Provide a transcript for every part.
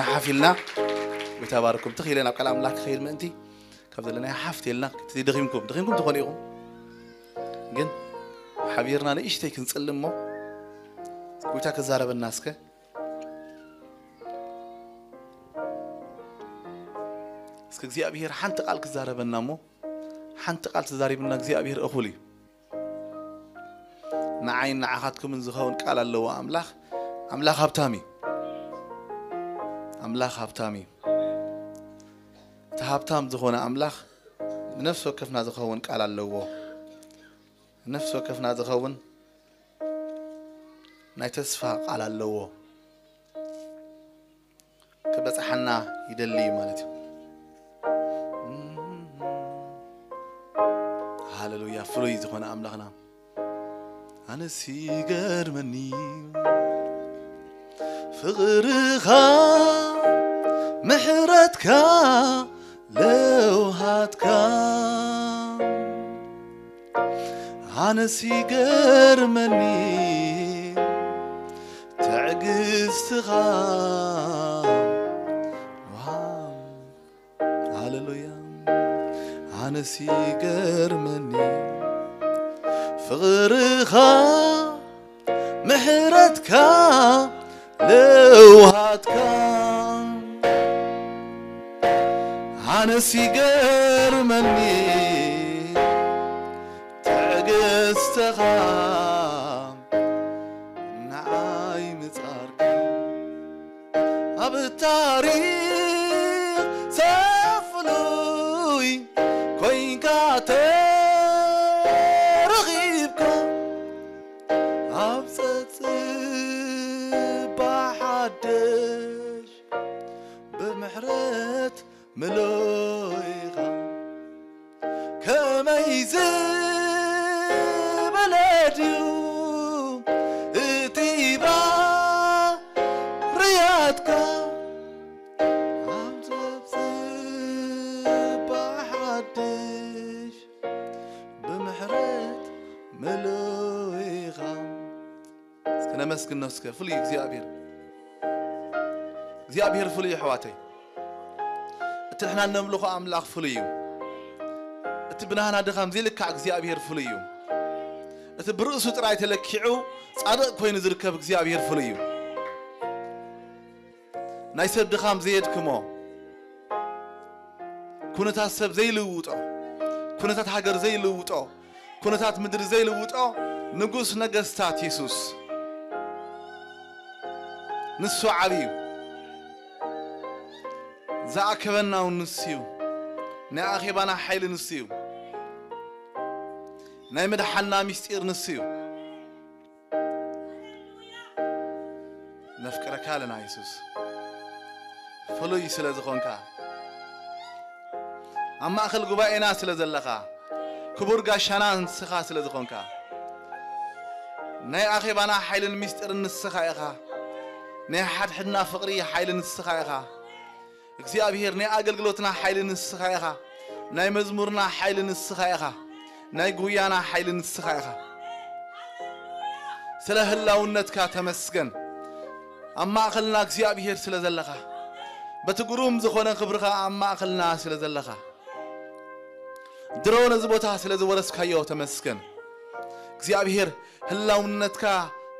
ሓፍ ኢልና፣ ጎይታ ባርኩም። ትኽ ኢለ ናብ ቃል ኣምላኽ ክኸይድ ምእንቲ፣ ካብ ዘለናዮ ሓፍ ኢልና፣ እቲ ደኺምኩም፣ ደኺምኩም ትኾኑ ኢኹም። ግን ሓቢርና ንእሽተይ ክንጽሊ እሞ፣ ጎይታ ክዛረበና እስከ። እስከ እግዚኣብሔር ሓንቲ ቃል ክዛረበና እሞ፣ ሓንቲ ቃል ተዛሪብና እግዚኣብሔር እኹል እዩ። ንዓይን ንዓኻትኩምን ዝኸውን ቃል ኣለዎ ኣምላኽ። ኣምላኽ ሃብታም እዩ። ኣምላኽ ሃብታም እዩ። እቲ ሃብታም ዝኾነ ኣምላኽ ንነፍሲ ወከፍና ዝኸውን ቃል ኣለዎ። ንነፍሲ ወከፍና ዝኸውን ናይ ተስፋ ቃል ኣለዎ። ክበጽሓና ይደሊ እዩ ማለት እዩ። ሃሌሉያ! ፍሉይ ዝኾነ ኣምላኽና። ኣነስ ይገርመኒ ፍቕርኻ፣ ምሕረትካ፣ ለውሃትካ። ኣነስ ይገርመኒ ትዕግስትኻ። ዋው! ሃሌሉያ! ኣነስ ይገርመኒ ፍቕርኻ፣ ምሕረትካ፣ ለውሃትካ። ኣነስ ይገርመኒ ትዕግስትኻ፣ ንዓይ ምጻርካ። ኣብ ታሪኽ ሰብ ፍሉይ ኮይንካ ተረኺብካ፣ ኣብ ጸጽባ ሓደሽ ብምሕረት ምሉእ ኢኻ። ከመይ ዝበለ ድዩ እቲ ባህርያትካ፣ ኣብ ዘብጽባ ሓድሽ ብምሕረት ምሉእ ኢኻ። እስከ ነመስግኖ እስከ ፍሉይ እግዚኣብሔር። እግዚኣብሔር ፍሉይ እዩ ኣሕዋተይ። እቲ ንሕና እነምልኾ ኣምላኽ ፍሉይ እዩ። እቲ ብናህና ድኻም ዘይልካዕ እግዚኣብሔር ፍሉይ እዩ። እቲ ብርእሱ ጥራይ ተለኪዑ ጻድቕ ኮይኑ ዝርከብ እግዚኣብሔር ፍሉይ እዩ። ናይ ሰብ ድኻም ዘየድክሞ፣ ኩነታት ሰብ ዘይልውጦ፣ ኩነታት ሃገር ዘይልውጦ፣ ኩነታት ምድሪ ዘይልውጦ ንጉስ ነገስታት የሱስ። ንሱ ዓቢ እዩ። ዝኣከበና እውን ንሱ እዩ። ናይ ኣኼባና ሓይሊ ንሱ እዩ። ናይ ምድሓንና ምስጢር ንሱ እዩ። ነፍቅረካ ኣለና የሱስ፣ ፍሉይ ስለ ዝኾንካ፣ ኣብ ማእከል ጉባኤና ስለ ዘለኻ፣ ክቡር ጋሻና ንስኻ ስለ ዝኾንካ፣ ናይ ኣኼባና ሓይልን ምስጢርን ንስኻ ኢኻ። ናይ ሓድሕድና ፍቕሪ ሓይሊ ንስኻ ኢኻ። እግዚኣብሔር፣ ናይ ኣገልግሎትና ሓይሊ ንስኻ ኢኻ። ናይ መዝሙርና ሓይሊ ንስኻ ኢኻ። ናይ ጉያና ሓይሊ ንስኻ ኢኻ። ስለ ህላውነትካ ተመስገን። ኣብ ማእከልና እግዚኣብሔር ስለ ዘለኻ፣ በቲ ግሩም ዝኾነ ክብርኻ ኣብ ማእከልና ስለ ዘለኻ፣ ድሮ ነዚ ቦታ ስለ ዝወረስካዮ ተመስገን። እግዚኣብሔር፣ ህላውነትካ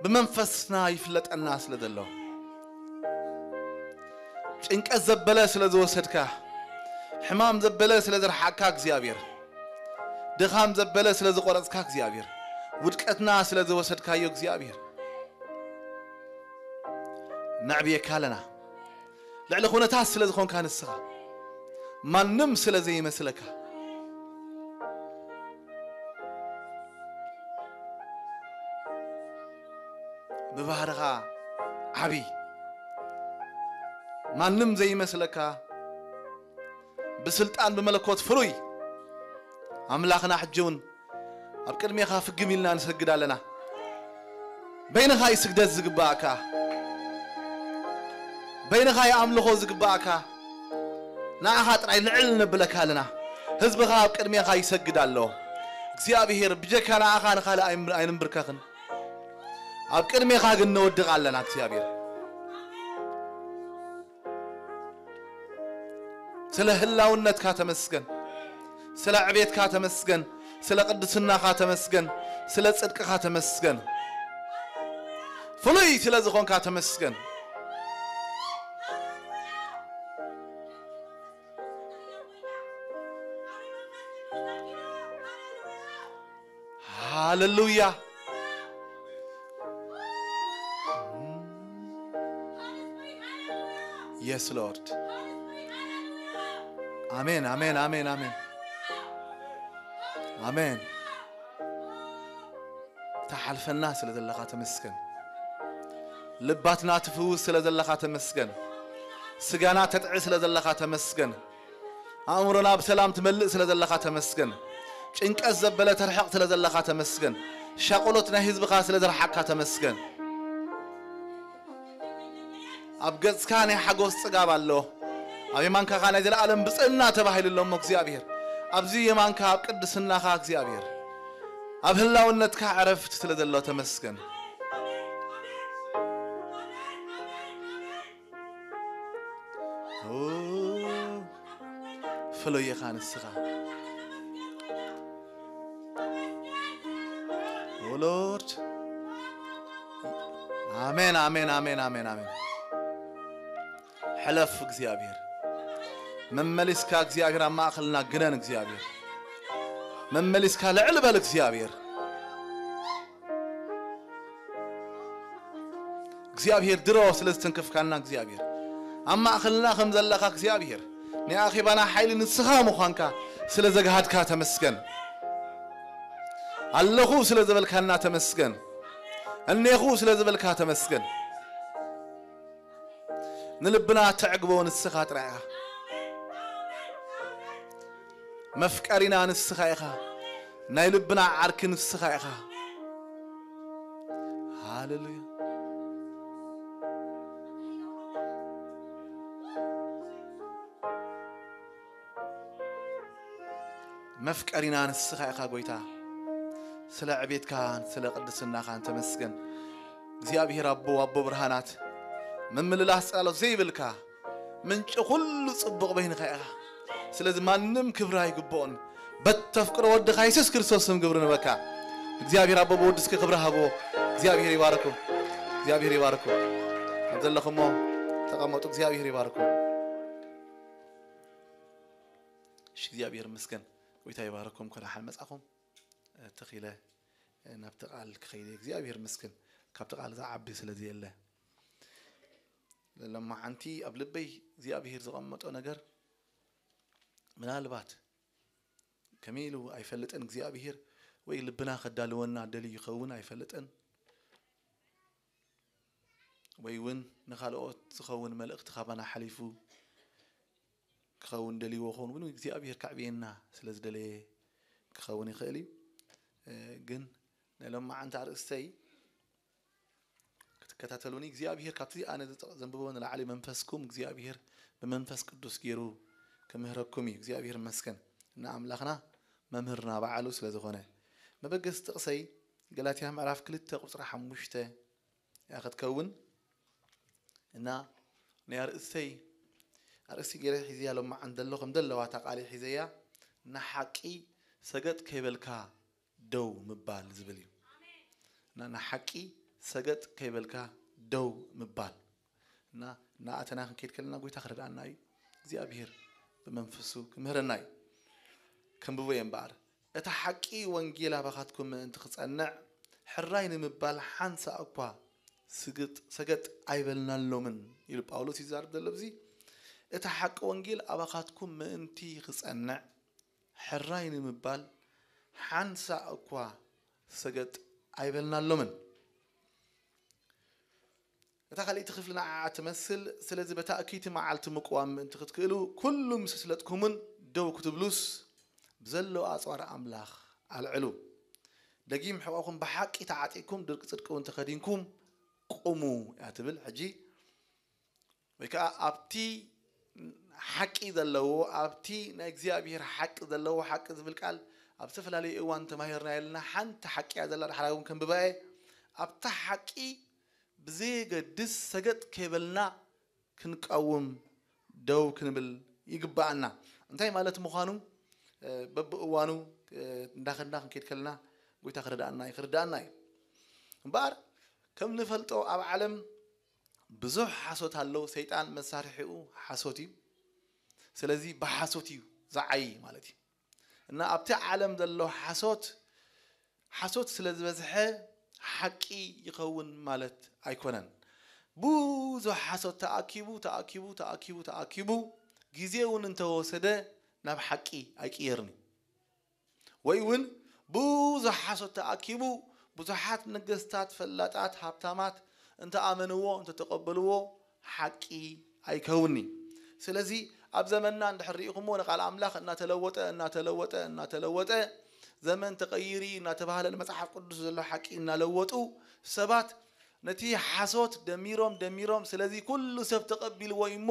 ብመንፈስና ይፍለጠና ስለ ዘሎ፣ ጭንቀት ዘበለ ስለ ዝወሰድካ፣ ሕማም ዘበለ ስለ ዘርሓቅካ እግዚኣብሔር፣ ድኻም ዘበለ ስለ ዝቆረጽካ እግዚኣብሔር፣ ውድቀትና ስለ ዝወሰድካዮ እግዚኣብሔር፣ ነዕብየካ ኣለና። ልዕሊ ኩነታት ስለ ዝኾንካ ንስኻ፣ ማንም ስለ ዘይመስለካ፣ ብባህርኻ ዓቢ፣ ማንም ዘይመስለካ፣ ብስልጣን ብመለኮት ፍሉይ ኣምላኽና፣ ሕጂ እውን ኣብ ቅድሜኻ ፍግም ኢልና ንሰግድ ኣለና። በይንኻ እዩ ስግደት ዝግባእካ፣ በይንኻ እዩ ኣምልኾ ዝግባእካ። ንዓኻ ጥራይ ልዕል ነብለካ ኣለና። ህዝብኻ ኣብ ቅድሜኻ ይሰግድ ኣሎ። እግዚኣብሔር፣ ብጀካ ንዓኻ ንኻልእ ኣይም-፣ ኣይንንብርከኽን። ኣብ ቅድሜኻ ግን ነወድቕ ኣለና እግዚኣብሔር። ስለ ህላውነትካ ተመስገን። ስለ ዕቤትካ ተመስገን። ስለ ቅድስናኻ ተመስገን። ስለ ጽድቅኻ ተመስገን። ፍሉይ ስለ ዝኾንካ ተመስገን። ሃሌሉያ። Yes, Lord. ኣሜን፣ ኣሜን፣ ኣሜን፣ ኣሜን። ኣሜን። ተሓልፈና ስለ ዘለኻ ተመስገን። ልባትና ትፍውስ ስለ ዘለኻ ተመስገን። ስጋና ተጥዒ ስለ ዘለኻ ተመስገን። ኣእምሮና ብሰላም ትመልእ ስለ ዘለኻ ተመስገን። ጭንቀት ዘበለ ተርሕቕ ስለ ዘለኻ ተመስገን። ሻቆሎት ናይ ህዝብኻ ስለ ዘርሓቅካ ተመስገን። ኣብ ገጽካ ናይ ሓጎስ ጽጋብ ኣሎ። ኣብ የማንካ ኸኣ ናይ ዘለኣለም ብጽዕና ተባሂሉ ኣሎ እሞ እግዚኣብሔር፣ ኣብዚ የማንካ ኣብ ቅድስናኻ እግዚኣብሔር፣ ኣብ ህላውነትካ ዕረፍቲ ስለ ዘሎ ተመስገን። ኦ፣ ፍሉይ ኢኻ ንስኻ። ኦ ሎርድ። ኣሜን፣ ኣሜን፣ ኣሜን፣ ኣሜን፣ ኣሜን። ሕለፍ እግዚኣብሔር። መመሊስካ እግዚኣብሔር ኣብ ማእኸልና ግነን እግዚኣብሔር። መመሊስካ ልዕል በል እግዚኣብሔር። እግዚኣብሔር ድሮ ስለ ዝተንከፍካና እግዚኣብሔር። ኣብ ማእኸልና ከም ዘለኻ እግዚኣብሔር። ናይ ኣኼባና ሓይሊ ንስኻ ምዃንካ ስለ ዘግሃድካ ተመስገን። ኣለኹ ስለ ዝበልካና ተመስገን። እኔኹ ስለ ዝበልካ ተመስገን። ንልብና ተዕግቦ ንስኻ ጥራይ ኢኻ። መፍቀሪና ንስኻ ኢኻ። ናይ ልብና ዓርኪ ንስኻ ኢኻ። ሃሌሉያ። መፍቀሪና ንስኻ ኢኻ ጎይታ። ስለ ዕቤትካን ስለ ቅድስናኻን ተመስገን። እግዚኣብሔር ኣቦ፣ ኣቦ ብርሃናት፣ ምምልላስ ጸሎት ዘይብልካ፣ ምንጪ ኩሉ ጽቡቕ በይንኻ ኢኻ። ስለዚ ማንም ክብሪ ኣይግብኦን። በተፍቅሮ ወድኻ የሱስ ክርስቶስ ስም ግብሪ ንበካ። እግዚኣብሔር ኣቦ ብወዲ እስኪ ክብሪ ሃብዎ። እግዚኣብሔር ይባርኩም። እግዚኣብሔር ይባርኩም። ኣብ ዘለኹሞ ተቐመጡ። እግዚኣብሔር ይባርኩም። እሺ፣ እግዚኣብሔር ይመስገን። ጎይታ ይባርኩም። እንኳን ደሓን መጻኹም። እ፣ ተኺለ፣ እ፣ ናብቲ ቃል ክኸይደ እግዚኣብሔር ይመስገን። ካብቲ ቃል ዝዓቢ ስለ ዘየለ። ለማዓንቲ ኣብ ልበይ እግዚኣብሔር ዘቐመጦ ነገር ምናልባት ከመይ ኢሉ ኣይፈልጥን እግዚኣብሔር ወይ ልብና ከዳልወና ደልዩ ይኸውን ኣይፈልጥን። ወይ እውን ንኻልኦት ዝኸውን መልእኽቲ ካባና ሓሊፉ ክኸውን ደልይዎ ክኸውን እውን እግዚኣብሔር ከዕብየና ስለ ዝደለየ ክኸውን ይኽእል እዩ። እ፣ ግን ናይ ሎማዓንቲ ኣርእስተይ ክትከታተሉኒ እግዚኣብሔር ካብቲ ኣነ ዝጠ-፣ ዘንብቦ ንላዕሊ መንፈስኩም እግዚኣብሔር ብመንፈስ ቅዱስ ገይሩ ክምህረኩም እዩ። እግዚኣብሔር ይመስገን። እና ኣምላኽና መምህርና በዓሉ ስለ ዝኾነ። መበገሲ ጥቕሰይ ገላትያ ምዕራፍ ክልተ ቁጽሪ ሓሙሽተ እያ ክትከውን። እና ናይ ኣርእስተይ፣ ኣርእስቲ ገይረ ሒዘያ ሎማዓንቲ ዘሎ ከም ዘለዋ እታ ቃል ሒዘያ፣ ንሓቂ ሰገጥ ከይበልካ ደው ምባል ዝብል እዩ። እና ንሓቂ ሰገጥ ከይበልካ ደው ምባል። እና እናኣተና ክንከይድ ከለና ጎይታ ክረድኣና እዩ። እግዚኣብሔር ብመንፈሱ ክምህረና እዩ። ከንብቦ እየ እምበኣር። እቲ ሓቂ ወንጌል ኣባኻትኩም ምእንቲ ክጸንዕ፣ ሕራይ ንምባል ሓንሳእ እኳ ስግጥ-፣ ሰገጥ ኣይበልናሎምን ኢሉ ጳውሎስ ይዛረብ ዘሎ ኣብዚ። እቲ ሓቂ ወንጌል ኣባኻትኩም ምእንቲ ክጸንዕ፣ ሕራይ ንምባል ሓንሳእ እኳ ሰገጥ ኣይበልናሎምን። እታ ካልኣይቲ ክፍሊ ንዓኣ ትመስል። ስለዚ በታ እክይቲ መዓልቲ ምቅዋም ምእንቲ ክትክእሉ፣ ኩሉ ምስ ስለጥኩምን ደው ክትብሉስ፣ ብዘሎ ኣጽዋር ኣምላኽ ኣልዕሉ። ደጊም ሕቖኹም ብሓቂ ተዓጢቕኩም፣ ድርቂ ጽድቂ እውን ተኸዲንኩም ቁሙ እያ ትብል። ሕጂ ወይ ከዓ ኣብቲ ሓቂ ዘለዎ፣ ኣብቲ ናይ እግዚኣብሔር ሓቂ ዘለዎ፣ ሓቂ ዝብል ቃል ኣብ ዝተፈላለዩ እዋን ተማሂርና የለና። ሓንቲ ሓቂ እያ ዘላ፣ ዳሕራይ እውን ከንብባ እየ። ኣብታ ሓቂ ብዘየገድስ ሰገጥ ከይበልና ክንቃውም ደው ክንብል ይግባኣና። እንታይ ማለት ምዃኑ በብእዋኑ እንዳኸድና ክንከይድ ከለና ጎይታ ክረዳኣና እዩ ክርዳኣና እዩ። እምበኣር ከም ንፈልጦ ኣብ ዓለም ብዙሕ ሓሶት ኣለዉ። ሰይጣን መሳርሒኡ ሓሶት እዩ። ስለዚ ብሓሶት እዩ ዝዓይ ማለት እዩ። እና ኣብቲ ዓለም ዘሎ ሓሶት ሓሶት ስለ ዝበዝሐ ሓቂ ይኸውን ማለት ኣይኮነን። ብዙሕ ሓሶት ተኣኪቡ ተኣኪቡ ተኣኪቡ ተኣኪቡ ግዜ እውን እንተወሰደ ናብ ሓቂ ኣይቅየርን እዩ። ወይ እውን ብዙሕ ሓሶት ተኣኪቡ ብዙሓት ነገስታት፣ ፈላጣት፣ ሃብታማት እንተኣመንዎ እንተተቐበልዎ ሓቂ ኣይከውንኒ። ስለዚ ኣብ ዘመንና እንድሕር ርኢኹምዎ ንቃል ኣምላኽ እናተለወጠ እናተለወጠ እናተለወጠ ዘመን ተቐይሪ እናተባህለ ንመጽሓፍ ቅዱስ ዘሎ ሓቂ እናለወጡ ሰባት ነቲ ሓሶት ደሚሮም ደሚሮም ስለዚ ኩሉ ሰብ ተቐቢልዎ እዩ እሞ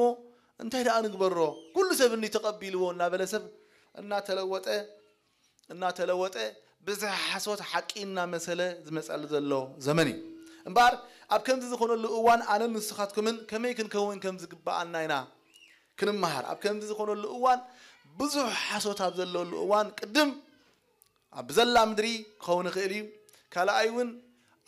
እንታይ ደኣ ንግበሮ? ኩሉ ሰብ እኒ ተቐቢልዎ እናበለ ሰብ እናተለወጠ እናተለወጠ ብዝሒ ሓሶት ሓቂ እናመሰለ ዝመፀሉ ዘሎ ዘመን እዩ። እምበኣር ኣብ ከምዚ ዝኾነሉ እዋን ኣነን ንስኻትኩምን ከመይ ክንከውን ከም ዝግብኣና ኢና ክንመሃር። ኣብ ከምዚ ዝኾነሉ እዋን ብዙሕ ሓሶት ኣብ ዘለሉ እዋን ቅድም ኣብ ብዘላ ምድሪ ክኸውን ይኽእል እዩ። ካልኣይ እውን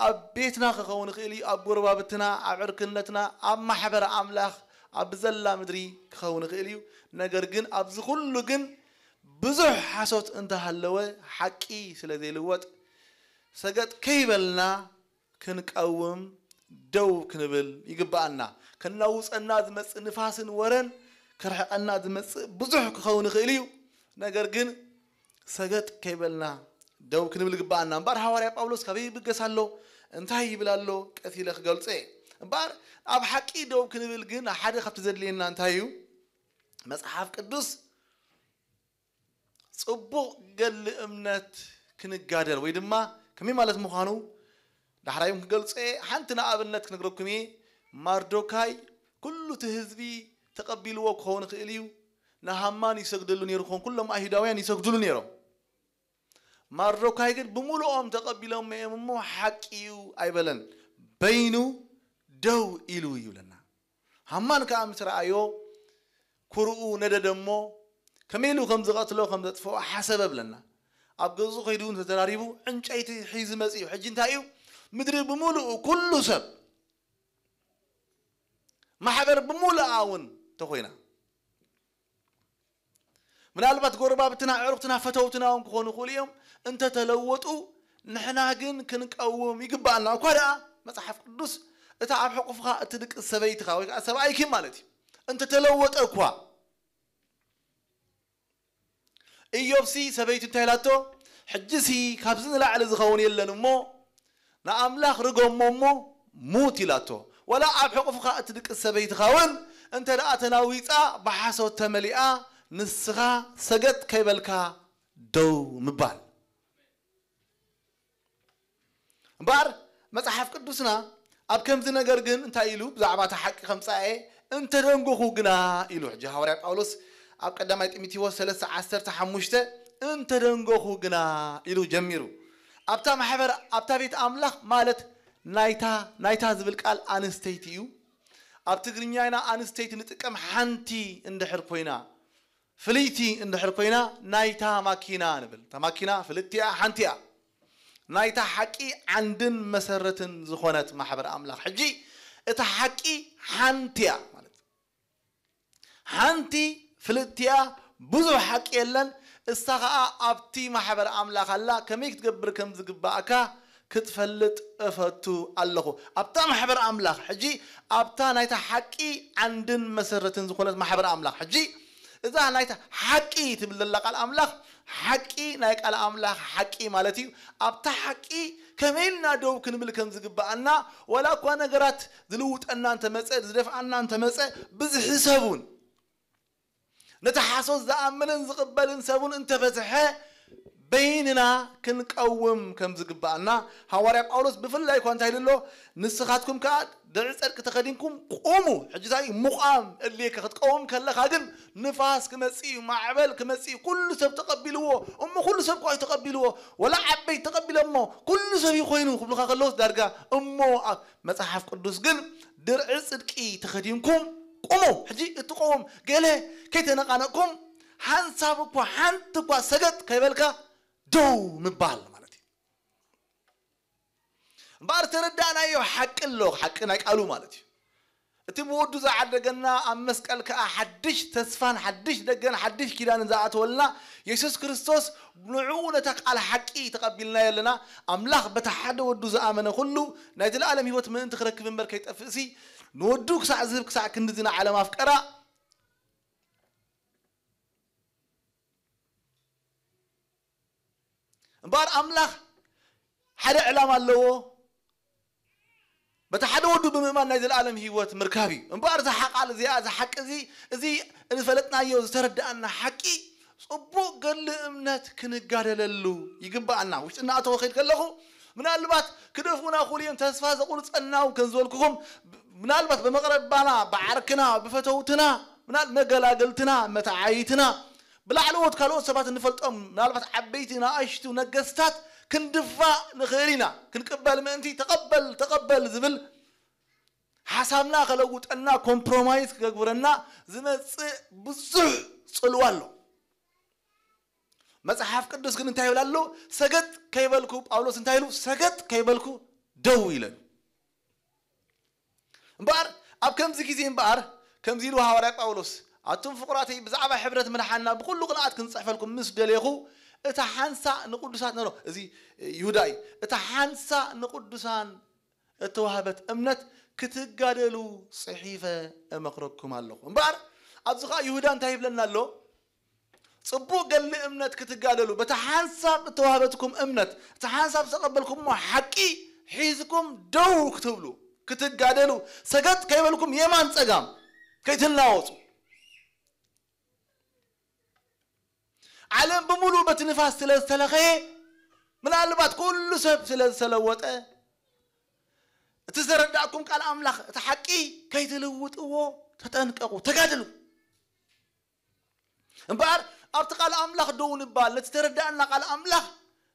ኣብ ቤትና ክኸውን ይኽእል እዩ። ኣብ ጎረባብትና፣ ኣብ ዕርክነትና፣ ኣብ ማሕበር ኣምላኽ ኣብ ብዘላ ምድሪ ክኸውን ይኽእል እዩ። ነገር ግን ኣብዚ ኩሉ ግን ብዙሕ ሓሶት እንተሃለወ ሓቂ ስለ ዘይልወጥ ሰገጥ ከይበልና ክንቀውም ደው ክንብል ይግብኣና። ከናውፀና ዝመፅእ ንፋስን ወረን ክርሕቐና ዝመፅእ ብዙሕ ክኸውን ይኽእል እዩ። ነገር ግን ሰገጥ ከይበልና ደው ክንብል ይግብኣና። እምበኣር ሃዋርያ ጳውሎስ ካበይ ይብገስ ኣሎ? እንታይ ይብል ኣሎ? ቀስ ኢለ ክገልጾ እየ። እምበኣር ኣብ ሓቂ ደው ክንብል ግን ሓደ ካብቲ ዘድልየና እንታይ እዩ? መጽሓፍ ቅዱስ ጽቡቕ ገድሊ እምነት ክንጋደል ወይ ድማ ከመይ ማለት ምዃኑ ዳሕራዮም ክገልጾ እየ። ሓንቲ ንኣብነት ክነግረኩም እየ። ማርዶካይ ኩሉ እቲ ህዝቢ ተቐቢልዎ ክኸውን ይኽእል እዩ። ንሃማን ይሰግደሉ ነይሩ ክኸውን፣ ኩሎም ኣይሁዳውያን ይሰግድሉ ነይሮም። ማርዶካይ ግን ብምሉኦም ተቐቢሎም እዮም እሞ ሓቂ እዩ ኣይበለን። በይኑ ደው ኢሉ እዩ ይብለና። ሃማን ከኣ ምስ ረኣዮ ኩርኡ ነደደ እሞ ከመይ ኢሉ ከም ዝቐትሎ ከም ዘጥፍኦ ሓሰበ ብለና። ኣብ ገዝኡ ከይዱ እውን ተዘራሪቡ ዕንጨይቲ ሒዙ መጺኡ። ሕጂ እንታይ እዩ? ምድሪ ብምሉኡ ኩሉ ሰብ ማሕበር ብምሉኣ እውን ተኾይና ምናልባት ጎረባብትና፣ ኣዕሩኽትና፣ ፈተውትና እውን ክኾኑ ይኽእሉ እዮም። እንተተለወጡ ንሕና ግን ክንቀውም ይግባኣና። እኳ ደኣ መጽሓፍ ቅዱስ እታ ኣብ ሕቑፍኻ እትድቅስ ሰበይትኻ ወይ ከዓ ሰብኣይኪ ማለት እዩ እንተተለወጠ እኳ ኢዮብሲ ሰበይቱ እንታይ ኢላቶ? ሕጂሲ ካብዚ ንላዕሊ ዝኸውን የለን እሞ ንኣምላኽ ርገሞ እሞ ሙት ኢላቶ። ወላ ኣብ ሕቑፍኻ እትድቅስ ሰበይትኻ እውን እንተ ደኣ ተናዊጻ ብሓሶት ተመሊኣ ንስኻ ሰገጥ ከይበልካ ደው ምባል። እምበኣር መጽሓፍ ቅዱስና ኣብ ከምዚ ነገር ግን እንታይ ኢሉ ብዛዕባ እቲ ሓቂ ከምጻኤ እንተደንጎኹ ግና ኢሉ ሕጂ ሃዋርያ ጳውሎስ ኣብ ቀዳማይ ጢሞቴዎስ ሰለስተ ዓሰርተ ሓሙሽተ እንተደንጎኹ ግና ኢሉ ጀሚሩ ኣብታ ማሕበር ኣብታ ቤት ኣምላኽ ማለት ናይታ ናይታ ዝብል ቃል ኣንስተይቲ እዩ። ኣብ ትግርኛና ኣንስተይቲ ንጥቀም ሓንቲ እንድሕር ኮይና ፍልይቲ እንድሕር ኮይና ናይታ ማኪና ንብል። እታ ማኪና ፍልቲ እያ፣ ሓንቲ እያ። ናይታ ሓቂ ዓንድን መሰረትን ዝኾነት ማሕበር ኣምላኽ። ሕጂ እታ ሓቂ ሓንቲ እያ ማለት ሓንቲ ፍልጥቲ እያ፣ ብዙሕ ሓቂ የለን። እሳ ኸዓ ኣብቲ ማሕበር ኣምላኽ ኣላ፣ ከመይ ክትገብር ከም ዝግባእካ ክትፈልጥ እፈቱ ኣለኹ። ኣብታ ማሕበር ኣምላኽ ሕጂ ኣብታ ናይታ ሓቂ ዓንድን መሰረትን ዝኾነት ማሕበር ኣምላኽ ሕጂ እዛ ናይታ ሓቂ ትብል ዘላ ቃል ኣምላኽ ሓቂ ናይ ቃል ኣምላኽ ሓቂ ማለት እዩ። ኣብታ ሓቂ ከመይ ኢልና ደው ክንብል ከም ዝግባኣና ወላ እኳ ነገራት ዝልውጠና እንተመፀ ዝደፍኣና እንተመፀ ብዝሒ ሰብ እውን ነቲ ሓሶት ዝኣምንን ዝቕበልን ሰቡን እንተበዝሐ በይንና ክንቀውም ከም ዝግባኣና ሃዋርያ ጳውሎስ ብፍላይ እኳ እንታይ ኢሉ ኣሎ? ንስኻትኩም ከኣ ድዒ ጸድቂ ተኸዲንኩም ቁሙ። ሕጂ እንታይ እዩ? ምቋም እድልየካ ክትቀውም ከለኻ ግን ንፋስ ክመጽእ እዩ፣ ማዕበል ክመጽእ እዩ። ኩሉ ሰብ ተቐቢልዎ። እሞ ኩሉ ሰብ እኳ እዩ ተቐቢልዎ። ወላ ዓበይቲ ተቐቢሎሞ ኩሉ ሰብ እዩ ኮይኑ ክብሉኻ ከለውስ ዳርጋ እሞ ኣብ መጽሓፍ ቅዱስ ግን ድርዒ ጽድቂ ተኸዲንኩም ቁሙ። ሕጂ እትቆም ገለ ከይተነቓነቕኩም ሓንሳብ እኳ ሓንቲ እኳ ሰገጥ ከይበልካ ደው ምባል ማለት እዩ። እምበኣር ተረዳእናዮ ሓቂ ኣሎ፣ ሓቂ ናይ ቃሉ ማለት እዩ። እቲ ብወዱ ዝዓደገና ኣብ መስቀል ከኣ ሓድሽ ተስፋን ሓድሽ ደገን ሓድሽ ኪዳንን ዝኣተወልና የሱስ ክርስቶስ ንዕኡ ነታ ቃል ሓቂ ተቐቢልናዮ ኣለና። ኣምላኽ በቲ ሓደ ወዱ ዝኣመነ ኩሉ ናይ ዘለኣለም ህይወት ምእንቲ ክረክብ እምበር ከይጠፍእሲ ንወዱ ክሳዕ ዝህብ ክሳዕ ክንድዚ ንዓለም ኣፍቀራ። እምበኣር ኣምላኽ ሓደ ዕላማ ኣለዎ። በቲ ሓደ ወዱ ብምእማን ናይ ዘለኣለም ህይወት ምርካብ እዩ። እምበኣር እዛ ሓቃል እዚኣ፣ እዚ ሓቂ እዚ፣ እዚ ዝፈለጥናዮ ዝተረዳእና ሓቂ ጽቡቕ ገድሊ እምነት ክንጋደለሉ ይግባኣና። ውሽጢ እናኣተወ ከይድ ከለኹ ምናልባት ክደፍኡና ክእሉ እዮም፣ ተስፋ ዘቑርጸና እውን ከም ዝበልኩኹም፣ ምናልባት ብመቕረባና፣ ብዓርክና፣ ብፈተውትና፣ ምናል መገላገልትና፣ መተዓይትና፣ ብላዕለዎት ካልኦት ሰባት እንፈልጦም ምናልባት ዓበይቲ ንኣሽቱ ነገስታት ክንድፋእ ንኽእል ኢና። ክንቅበል ምእንቲ ተቐበል ተቐበል ዝብል ሓሳብና ከለውጠና ኮምፕሮማይዝ ክገብረና ዝመጽእ ብዙሕ ጽልዋ ኣሎ። መጽሓፍ ቅዱስ ግን እንታይ ይብል ኣሎ? ሰገጥ ከይበልኩ፣ ጳውሎስ እንታይ ኢሉ? ሰገጥ ከይበልኩ ደው ኢለን። እምበኣር ኣብ ከምዚ ግዜ እምበኣር ከምዚ ኢሉ ሃዋርያ ጳውሎስ፣ ኣቱም ፍቑራተይ ብዛዕባ ሕብረት ምድሓንና ብኹሉ ቅንኣት ክንጽሕፈልኩም ምስ ደሌኹ፣ እታ ሓንሳእ ንቅዱሳት ነሮ፣ እዚ ይሁዳ እዩ፣ እታ ሓንሳእ ንቅዱሳን እተዋህበት እምነት ክትጋደሉ ጽሒፈ እመኽረኩም ኣለኹ። እምበኣር ኣብዚ ኸኣ ይሁዳ እንታይ ይብለና ኣሎ? ጽቡቕ ገድሊ እምነት ክትጋደሉ፣ በታ ሓንሳብ እተዋህበትኩም እምነት፣ እቲ ሓንሳብ ዝተቐበልኩሞ ሓቂ ሒዝኩም ደው ክትብሉ፣ ክትጋደሉ፣ ሰገጥ ከይበልኩም የማን ጸጋም ከይትናወጹ። ዓለም ብምሉእ በቲ ንፋስ ስለ ዝተለኸየ፣ ምናልባት ኩሉ ሰብ ስለ ዝተለወጠ፣ እቲ ዝተረዳእኩም ቃል ኣምላኽ፣ እቲ ሓቂ ከይትልውጥዎ ተጠንቀቑ፣ ተጋድሉ። እምበኣር ኣብቲ ቃል ኣምላኽ ደው ንባል፣ ነቲ ዝተረዳእና ቃል ኣምላኽ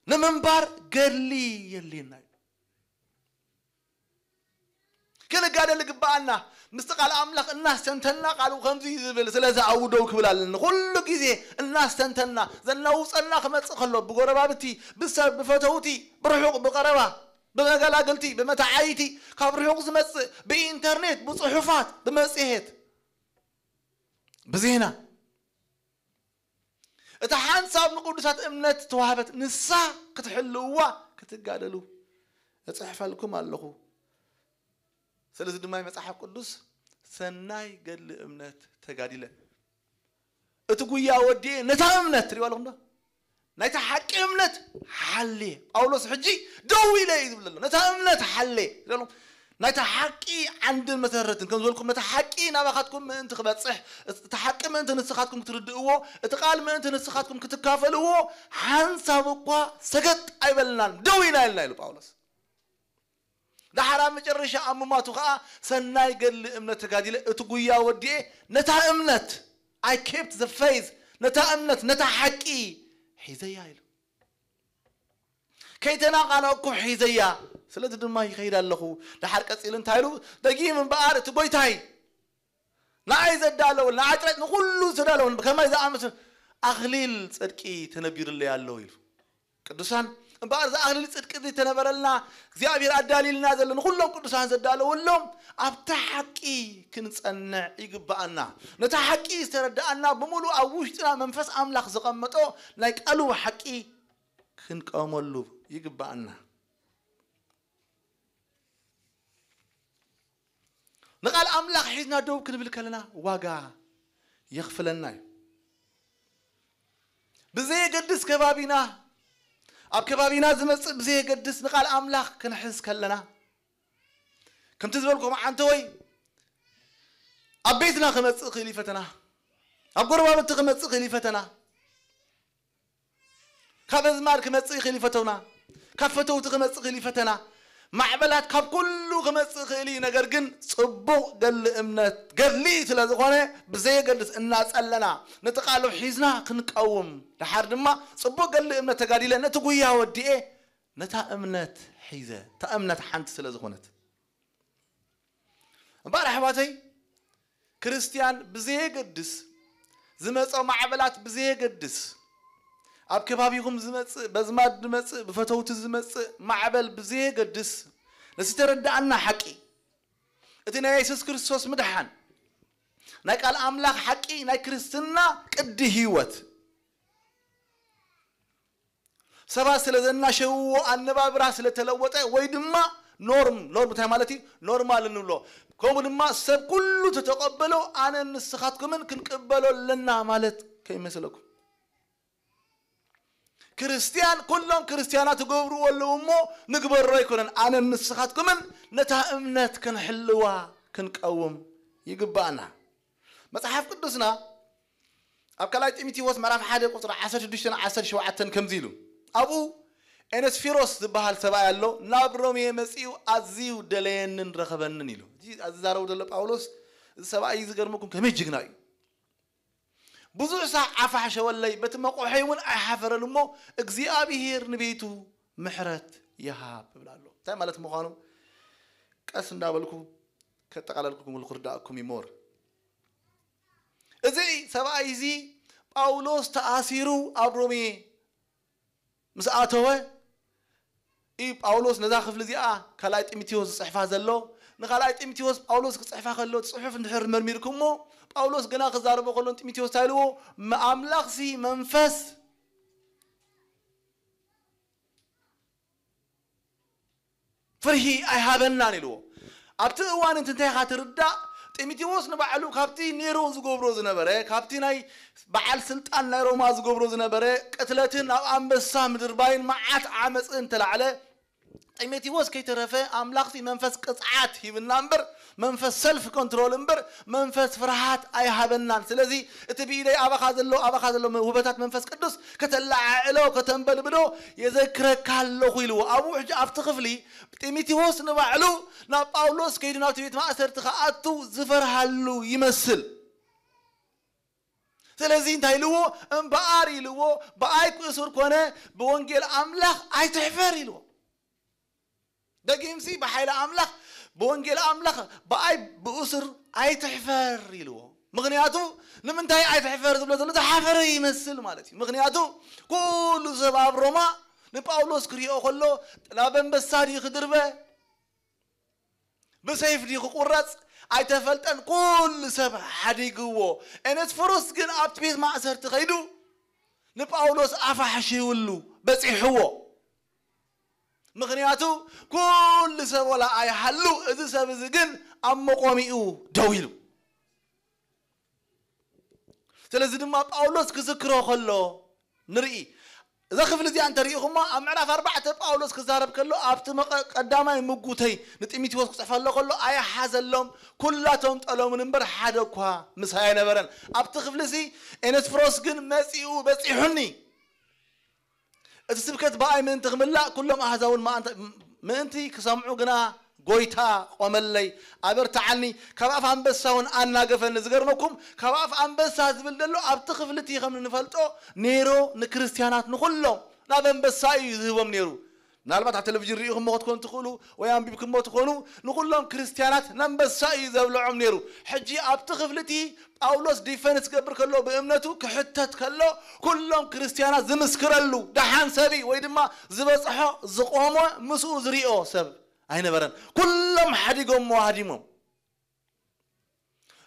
ንምንባር ገድሊ የድልየና እዩ። ክንጋደል ይግባኣና። ምስቲ ቃል ኣምላኽ እናስተንተና፣ ቃሉ ከምዚ እዩ ዝብል፣ ስለዚ ኣብኡ ደው ክብል ኣለኒ። ኩሉ ግዜ እናስተንተና፣ ዘናውጸና ክመጽእ ከሎ፣ ብጎረባብቲ፣ ብሰብ፣ ብፈተውቲ፣ ብርሑቕ፣ ብቐረባ፣ ብመገላግልቲ፣ ብመተዓይቲ፣ ካብ ርሑቕ ዝመጽእ፣ ብኢንተርኔት፣ ብጽሑፋት፣ ብመጽሔት፣ ብዜና፣ እታ ሓንሳብ ንቅዱሳት እምነት ዝተዋህበት ንሳ ክትሕልውዋ ክትጋደሉ እጽሕፈልኩም ኣለኹ። ስለዚ ድማ መጽሓፍ ቅዱስ ሰናይ ገድሊ እምነት ተጋዲለ፣ እቲ ጉያ ወዲኤ ነታ እምነት፣ ትሪእዋ ኣለኹም ዶ? ናይታ ሓቂ እምነት ሓልየ። ጳውሎስ ሕጂ ደው ኢለ እዩ ዝብል ዘሎ። ነታ እምነት ሓልየ። ናይታ ሓቂ ዓንድን መሰረትን፣ ከም ዝበልኩም፣ ነታ ሓቂ ናባኻትኩም ምእንቲ ክበጽሕ፣ እቲ ሓቂ ምእንቲ ንስኻትኩም ክትርድእዎ፣ እቲ ቃል ምእንቲ ንስኻትኩም ክትካፈልዎ፣ ሓንሳብ እኳ ሰገጥ ኣይበልናን፣ ደው ኢና ኢልና ኢሉ ጳውሎስ። ደሓር ኣብ መጨረሻ ኣብ ምማቱ ኸኣ፣ ሰናይ ገድሊ እምነት ተጋዲለ፣ እቲ ጉያ ወዲኤ፣ ነታ እምነት፣ I kept the faith፣ ነታ እምነት፣ ነታ ሓቂ ሒዘያ ኢሉ። ከይተናቓነቕኩ ሒዘያ። ስለዚ ድማ ይኸይድ ኣለኹ። ደሓር ቀጺሉ እንታይ ኢሉ? ደጊም እምበኣር እቲ ጎይታይ ንዓይ ዘዳለወ፣ ንዓይ ጥራይ፣ ንኹሉ ዘዳለወ፣ ከማይ ዝኣመሰለ ኣኽሊል ጽድቂ ተነቢሩለይ ኣሎ ኢሉ። ቅዱሳን፣ እምበኣር እዚ ኣኽሊል ጽድቂ እዚ ተነበረልና፣ እግዚኣብሔር ኣዳሊልና ዘሎ፣ ንኹሎም ቅዱሳን ዘዳለወሎም፣ ኣብታ ሓቂ ክንጸንዕ ይግብኣና። ነታ ሓቂ ዝተረድኣና፣ ብምሉእ ኣብ ውሽጥና መንፈስ ኣምላኽ ዘቐመጦ ናይ ቃሉ ሓቂ ክንቀመሉ ይግብኣና። ንቃል ኣምላኽ ሒዝና ደው ክንብል ከለና ዋጋ የኽፍለና እዩ። ብዘየገድስ ከባቢና፣ ኣብ ከባቢና ዝመጽእ ብዘየገድስ ንቃል ኣምላኽ ክንሕዝ ከለና፣ ከምቲ ዝበልኩም ዓንተወይ፣ ኣብ ቤትና ክመጽእ ክእል እዩ ፈተና፣ ኣብ ጎረባብቲ ክመጽእ ክእል እዩ ፈተና፣ ካብ ኣዝማድ ክመጽእ ይኽእል እዩ ፈተና፣ ካብ ፈተውቲ ክመጽእ ይኽእል እዩ ፈተና፣ ማዕበላት ካብ ኩሉ ክመጽእ ይኽእል እዩ። ነገር ግን ጽቡቕ ገድሊ እምነት ገድሊ ስለ ዝኾነ፣ ብዘየገድስ እናጸለና ነቲ ቃሉ ሒዝና ክንቀውም፣ ደሓር ድማ ጽቡቕ ገድሊ እምነት ተጋዲለ ነቲ ጉያ ወዲኤ ነታ እምነት ሒዘ፣ እታ እምነት ሓንቲ ስለ ዝኾነት። እምበኣር ኣሕዋተይ፣ ክርስትያን ብዘየገድስ፣ ዝመጾ ማዕበላት ብዘየገድስ፣ ኣብ ከባቢኹም ዝመጽእ፣ በዝማድ ዝመጽእ፣ ብፈተውቲ ዝመጽእ ማዕበል ብዘየገድስ፣ ነቲ ተረዳኣና ሓቂ፣ እቲ ናይ የሱስ ክርስቶስ ምድሓን፣ ናይ ቃል ኣምላኽ ሓቂ፣ ናይ ክርስትና ቅዲ ህይወት፣ ሰባት ስለ ዘናሸውዎ፣ ኣነባብራ ስለ ተለወጠ፣ ወይ ድማ ኖርም፣ ኖርም እንታይ ማለት እዩ? ኖርማል እንብሎ። ከምኡ ድማ ሰብ ኩሉ ተተቐበሎ፣ ኣነ ንስኻትኩምን ክንቅበሎ ኣለና ማለት ከይመስለኩም። ክርስትያን፣ ኩሎም ክርስትያናት ትገብርዎ ኣለዉ እሞ ንግበሮ ኣይኮነን። ኣነ ንስኻትኩምን ነታ እምነት ክንሕልዋ ክንቀውም ይግባኣና። መጽሓፍ ቅዱስና ኣብ ካልኣይ ጢሞቴዎስ ምዕራፍ ሓደ ቁጽሪ ዓሰርተ ሽዱሽተን ዓሰርተ ሸውዓተን ከምዚ ኢሉ፣ ኣብኡ ኤነስፊሮስ ዝበሃል ሰብኣይ ኣሎ፣ ናብ ሮሜ መጺኡ ኣዝዩ ደለየንን ረኸበንን ኢሉ። እዚ ዝዛረቡ ዘሎ ጳውሎስ፣ እዚ ሰብኣይ ዝገርመኩም ከመይ ጅግና እዩ። ብዙሕ ሳዕ ዓፋሕሸወለይ፣ በቲ መቑሐይ እውን ኣይሓፈረን እሞ እግዚኣብሄር ንቤቱ ምሕረት ይሃብ ይብል ኣሎ። እንታይ ማለት ምዃኑ ቀስ እንዳበልኩ ከጠቓለልኩም ክርዳእኩም ይሞር። እዚ ሰብኣይ እዚ ጳውሎስ ተኣሲሩ ኣብ ሮሜ ምስ ኣተወ እዩ ጳውሎስ ነዛ ክፍሊ እዚኣ ካልኣይ ጢሞቴዎስ ዝጽሕፋ ዘሎ። ንኻልኣይ ጢሞቴዎስ ጳውሎስ ክጽሕፋ ከሎ ጽሑፍ እንድሕር መርሚርኩሞ፣ ጳውሎስ ገና ክዛረቦ ከሎ ንጢሞቴዎስ እንታይ ኢልዎ? ኣምላኽሲ መንፈስ ፍርሂ ኣይሃበናን ኢልዎ። ኣብቲ እዋን እቲ እንታይ ኢኻ ትርዳእ? ጢሞቴዎስ ንባዕሉ ካብቲ ኔሮ ዝገብሮ ዝነበረ፣ ካብቲ ናይ በዓል ስልጣን ናይ ሮማ ዝገብሮ ዝነበረ ቅትለትን ኣብ ኣንበሳ ምድርባይን መዓት ዓመፅን ተላዕለ። ጢሞቴዎስ ከይተረፈ ኣምላኽሲ መንፈስ ቅፅዓት ሂብና እምበር፣ መንፈስ ሰልፍ ኮንትሮል እምበር፣ መንፈስ ፍርሃት ኣይሃበናን። ስለዚ እቲ ብኢደይ ኣባኻ ዘሎ፣ ኣባኻ ዘሎ ውህበታት መንፈስ ቅዱስ ከተለዓዕሎ፣ ከተንበድብዶ የዘክረካ ኣለኹ ኢልዎ። ኣብኡ ሕጂ ኣብቲ ክፍሊ ጢሞቴዎስ ንባዕሉ ናብ ጳውሎስ ከይዱ ናብቲ ቤት ማእሰርቲ ክኣቱ ዝፈርሃሉ ይመስል። ስለዚ እንታይ ኢልዎ? እምበኣር ኢልዎ፣ ብኣይ ክእሱር ኮነ ብወንጌል ኣምላኽ ኣይትሕፈር ኢልዎ። ደጊምሲ ብሓይሊ ኣምላኽ፣ ብወንጌል ኣምላኽ ብኣይ ብእሱር ኣይትሕፈር ኢልዎ። ምኽንያቱ ንምንታይ ኣይትሕፈር ዝብሎ ዘሎ ዝሓፈረ ይመስል ማለት እዩ። ምኽንያቱ ኩሉ ሰብ ኣብ ሮማ ንጳውሎስ ክሪኦ ከሎ ናብ ኣንበሳ ድዩ ክድርበ፣ ብሰይፍ ድዩ ክቁረጽ ኣይተፈልጠን። ኩሉ ሰብ ሓዲግዎ። ኤነስፎሮስ ግን ኣብቲ ቤት ማእሰርቲ ከይዱ ንጳውሎስ ኣፋሕሽውሉ በጺሕዎ። ምኽንያቱ ኩሉ ሰብ ወላ ኣይሃሉ፣ እዚ ሰብ እዚ ግን ኣብ መቆሚኡ ደው ኢሉ። ስለዚ ድማ ጳውሎስ ክዝክሮ ከሎ ንርኢ። እዛ ክፍሊ እዚኣ እንተሪኢኹማ፣ ኣብ ምዕራፍ ኣርባዕተ ጳውሎስ ክዛረብ ከሎ ኣብቲ መቐ-፣ ቀዳማይ ምጉተይ ንጢሞቴዎስ ክጽሕፈሎ ከሎ ኣይሓዘሎም፣ ኩላቶም ጠለሙን እምበር ሓደ እኳ ምሳይ ኣይነበረን። ኣብቲ ክፍሊ እዚ ኤነስፍሮስ ግን መጺኡ በጺሑኒ። እቲ ስብከት ብኣይ ምእንቲ ክምላእ ኩሎም ኣህዛውን መኣንተ-፣ ምእንቲ ክሰምዑ ግና ጎይታ ቆመለይ፣ ኣበርትዓኒ፣ ካብ ኣፍ ኣንበሳ እውን ኣናገፈኒ። ዝገርመኩም፣ ካብ ኣፍ ኣንበሳ ዝብል ዘሎ ኣብቲ ክፍልቲ ከም እንፈልጦ ኔሮ ንክርስትያናት ንኹሎም ናብ ኣንበሳ እዩ ዝህቦም ነይሩ። ምናልባት ኣብ ቴሌቪዥን ርኢኹምዎ ክትኮኑ ትኽእሉ ወይ ኣንቢብኩምዎ ትኾኑ፣ ንኹሎም ክርስትያናት ነንበሳ እዩ ዘብልዖም ነይሩ። ሕጂ ኣብቲ ክፍልቲ ጳውሎስ ዲፈንስ ክገብር ከሎ ብእምነቱ ክሕተት ከሎ ኩሎም ክርስትያናት ዝምስክረሉ ደሓን ሰብ ወይ ድማ ዝበጽሖ ዝቆሞ ምስኡ ዝሪኦ ሰብ ኣይነበረን። ኩሎም ሓዲጎሞ ሃዲሞም።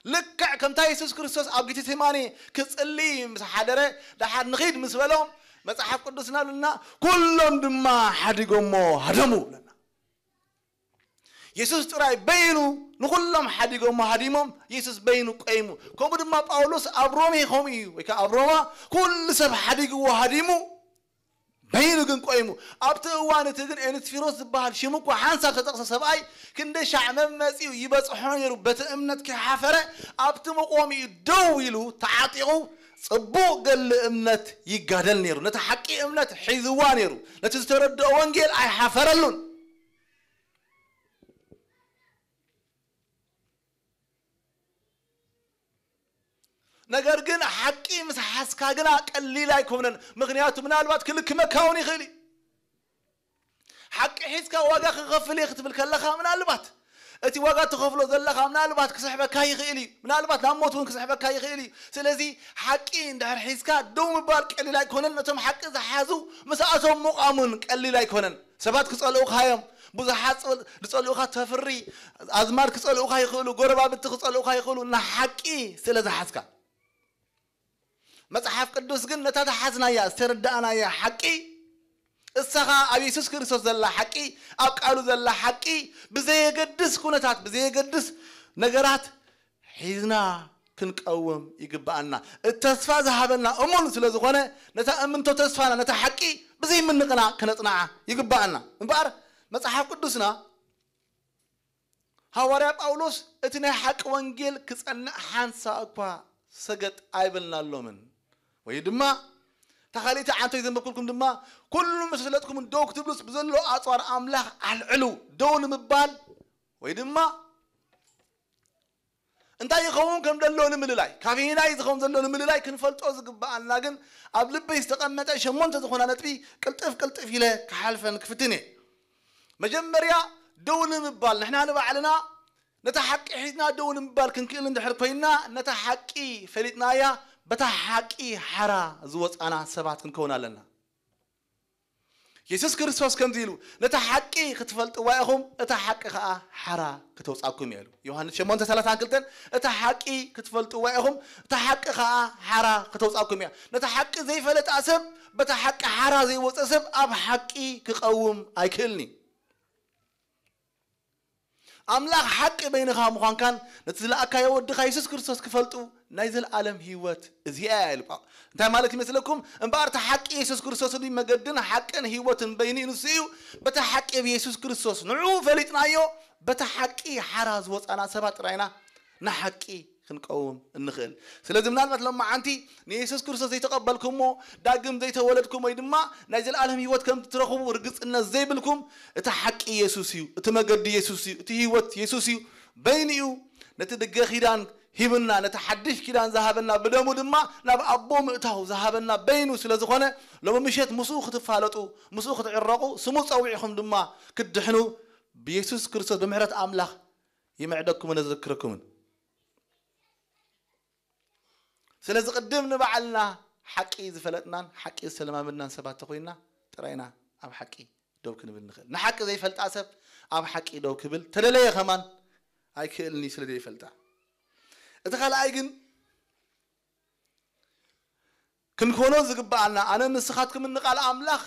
ልክዕ ከምታ የሱስ ክርስቶስ ኣብ ጌቴሴማኒ ክጽሊ ምስ ሓደረ ደሓር ንኺድ ምስ በሎም መጽሓፍ ቅዱስና ብልና ኩሎም ድማ ሓዲጎሞ ሃደሙ ብለና። የሱስ ጥራይ በይኑ ንኹሎም ሓዲጎሞ ሃዲሞም፣ የሱስ በይኑ ቆይሙ። ከምኡ ድማ ጳውሎስ ኣብ ሮሜ ከምኡ እዩ፣ ወይ ከዓ ኣብ ሮማ ኩሉ ሰብ ሓዲግዎ ሃዲሙ፣ በይኑ ግን ቆይሙ። ኣብቲ እዋን እቲ ግን ኤንስፊሮስ ዝበሃል ሽሙ እኳ ሓንሳብ ተጠቕሰ ሰብኣይ ክንደይ ሻዕ መመፂኡ ይበፅሖ ነይሩ። በቲ እምነት ከይሓፈረ ኣብቲ መቆሚኡ ደው ኢሉ ተዓጢቑ ፅቡቕ ገድሊ እምነት ይጋደል ነይሩ። ነቲ ሓቂ እምነት ሒዝዋ ነይሩ። ነቲ ዝተረድኦ ወንጌል ኣይሓፈረሉን። ነገር ግን ሓቂ ምስ ሓዝካ ግና ቀሊል ኣይኮነን። ምኽንያቱ ምናልባት ክልክመካ እውን ይኽእል እዩ። ሓቂ ሒዝካ ዋጋ ክኸፍል እየ ክትብል ከለኻ ምናልባት እቲ ዋጋ ትኸፍሎ ዘለኻ ምናልባት ክስሕበካ ይኽእል እዩ። ምናልባት ናብ ሞት እውን ክስሕበካ ይኽእል እዩ። ስለዚ ሓቂ እንድሕር ሒዝካ ደው ምባል ቀሊል ኣይኮነን። ነቶም ሓቂ ዝሓዙ ምስኣቶም ምቋም እውን ቀሊል ኣይኮነን። ሰባት ክጸልኡኻ እዮም። ብዙሓት ዝጸልኡኻ ተፍሪ፣ ኣዝማድ ክጸልኡኻ ይኽእሉ፣ ጎረባብቲ ክጸልኡኻ ይኽእሉ፣ ንሓቂ ስለ ዝሓዝካ። መጽሓፍ ቅዱስ ግን ነታ ተሓዝናያ ዝተረዳእናያ ሓቂ፣ እሳኻ ኣብ የሱስ ክርስቶስ ዘላ ሓቂ፣ ኣብ ቃሉ ዘላ ሓቂ፣ ብዘየገድስ ኩነታት፣ ብዘየገድስ ነገራት ሒዝና ክንቀውም ይግብኣና። እቲ ተስፋ ዝሃበና እሙን ስለ ዝኾነ፣ ነታ እምንቶ ተስፋና፣ ነታ ሓቂ ብዘይምንቕና ክነጽንዓ ይግብኣና። እምበኣር መጽሓፍ ቅዱስና፣ ሃዋርያ ጳውሎስ እቲ ናይ ሓቂ ወንጌል ክጸንዕ ሓንሳእ እኳ ሰገጥ ኣይበልናሎምን። ወይ ድማ እታ ካልእቲ ዓንቶይ ዘንበብኩልኩም ድማ፣ ኩሉ ምስ ፈለጥኩም ደው ክትብሉስ ብዘሎ ኣጽዋር ኣምላኽ ኣልዕሉ። ደው ንምባል ወይ ድማ እንታይ ይኸውን ከም ዘሎ ንምልላይ፣ ካበየናይ ዝኸውን ዘሎ ንምልላይ ክንፈልጦ ዝግብኣና ግን ኣብ ልበይ ዝተቐመጠ ሸሞንተ ዝኾና ነጥቢ ቅልጥፍ ቅልጥፍ ኢለ ክሓልፈን ክፍትን እየ። መጀመርያ ደው ንምባል፣ ንሕና ንባዕልና ነታ ሓቂ ሒዝና ደው ንምባል ክንክእል እንድሕር ኮይና፣ ነታ ሓቂ ፈሊጥናያ፣ በታ ሓቂ ሓራ ዝወጻና ሰባት ክንከውን ኣለና። የሱስ ክርስቶስ ከምዚ ኢሉ፣ ነታ ሓቂ ክትፈልጥዋ ኢኹም፣ እታ ሓቂ ኸኣ ሓራ ክተውጻኩም እያ ኢሉ። ዮሃንስ ሸሞንተ ሰላሳን ክልተን፣ እታ ሓቂ ክትፈልጥዋ ኢኹም፣ እታ ሓቂ ኸኣ ሓራ ክተውጻኩም እያ። ነታ ሓቂ ዘይፈለጣ ሰብ፣ በታ ሓቂ ሓራ ዘይወጸ ሰብ ኣብ ሓቂ ክቐውም ኣይክእልን እዩ። ኣምላኽ ሓቂ በይንኻ ምዃንካን ነቲ ዝለኣካዮ ወድኻ የሱስ ክርስቶስ ክፈልጡ ናይ ዘለኣለም ህይወት እዚኣ እያ ኢሉ ጳው-፣ እንታይ ማለት ይመስለኩም? እምበኣር እቲ ሓቂ የሱስ ክርስቶስ እዩ፣ መገድን ሓቅን ህይወትን በይኑ እዩ፣ ንሱ እዩ። በቲ ሓቂ ብየሱስ ክርስቶስ ንዕኡ ፈሊጥናዮ፣ በቲ ሓቂ ሓራ ዝወጻና ሰባት ጥራይና ንሓቂ ክንቀውም እንኽእል። ስለዚ ምናልባት ሎማዓንቲ ንየሱስ ክርስቶስ ዘይተቐበልኩሞ፣ ዳግም ዘይተወለድኩም ወይ ድማ ናይ ዘለኣለም ህይወት ከም ትረኽቡ ርግጽነት ዘይብልኩም፣ እቲ ሓቂ የሱስ እዩ፣ እቲ መገዲ የሱስ እዩ፣ እቲ ህይወት የሱስ እዩ። በይኑ እዩ ነቲ ድገ ኪዳን ሂብና፣ ነቲ ሓድሽ ኪዳን ዝሃበና፣ ብደሙ ድማ ናብ ኣቦ ምእታው ዝሃበና በይኑ ስለ ዝኾነ፣ ሎሚ ምሸት ምስኡ ክትፋለጡ፣ ምስኡ ክትዕረቑ፣ ስሙ ጸዊዕኹም ድማ ክትድሕኑ ብየሱስ ክርስቶስ ብምሕረት ኣምላኽ ይምዕደኩምን እዝክረኩምን። ስለዚ ቅድም ንባዕልና ሓቂ ዝፈለጥናን ሓቂ ዝተለማመድናን ሰባት ተኾይንና ጥራይና ኣብ ሓቂ ደው ክንብል ንኽእል። ንሓቂ ዘይፈልጣ ሰብ ኣብ ሓቂ ደው ክብል ተደለየ ከማን ኣይክእልን እዩ ስለ ዘይፈልጣ። እቲ ካልኣይ ግን ክንኮኖ ዝግብኣና፣ ኣነ ንስኻትኩም ንቃል ኣምላኽ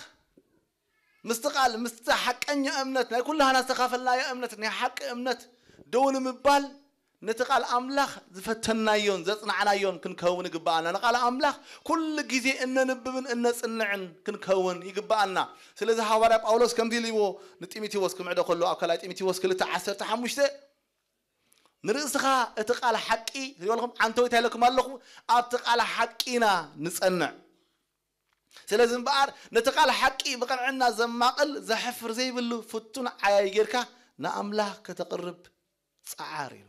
ምስቲ ቃል፣ ምስቲ ሓቀኛ እምነት፣ ናይ ኩላህና ዝተኻፈልናዮ እምነት፣ ናይ ሓቂ እምነት ደው ንምባል፣ ነቲ ቃል ኣምላኽ ዝፈተንናዮን ዘጽናዕናዮን ክንከውን ይግብኣና። ንቃል ኣምላኽ ኩሉ ግዜ እነንብብን እነጽንዕን ክንከውን ይግብኣና። ስለዚ ሃዋርያ ጳውሎስ ከምዚ ኢልዎ ንጢሞቴዎስ ክምዕዶ ከሎ ኣብ ካልኣይ ጢሞቴዎስ ክልተ ዓሰርተ ሓሙሽተ፣ ንርእስኻ እቲ ቃል ሓቂ፣ ትሪእዎ ኣለኹም፣ ዓንተው እንታይ ኢለኩም ኣለኹ? ኣብቲ ቃል ሓቂ ኢና ንጸንዕ። ስለዚ እምበኣር ነቲ ቃል ሓቂ ብቕንዕና ዘማቕል ዘሕፍር ዘይብሉ ፍቱን ዓያይ ጌርካ ንኣምላኽ ከተቕርብ ጸዓር ኢሉ።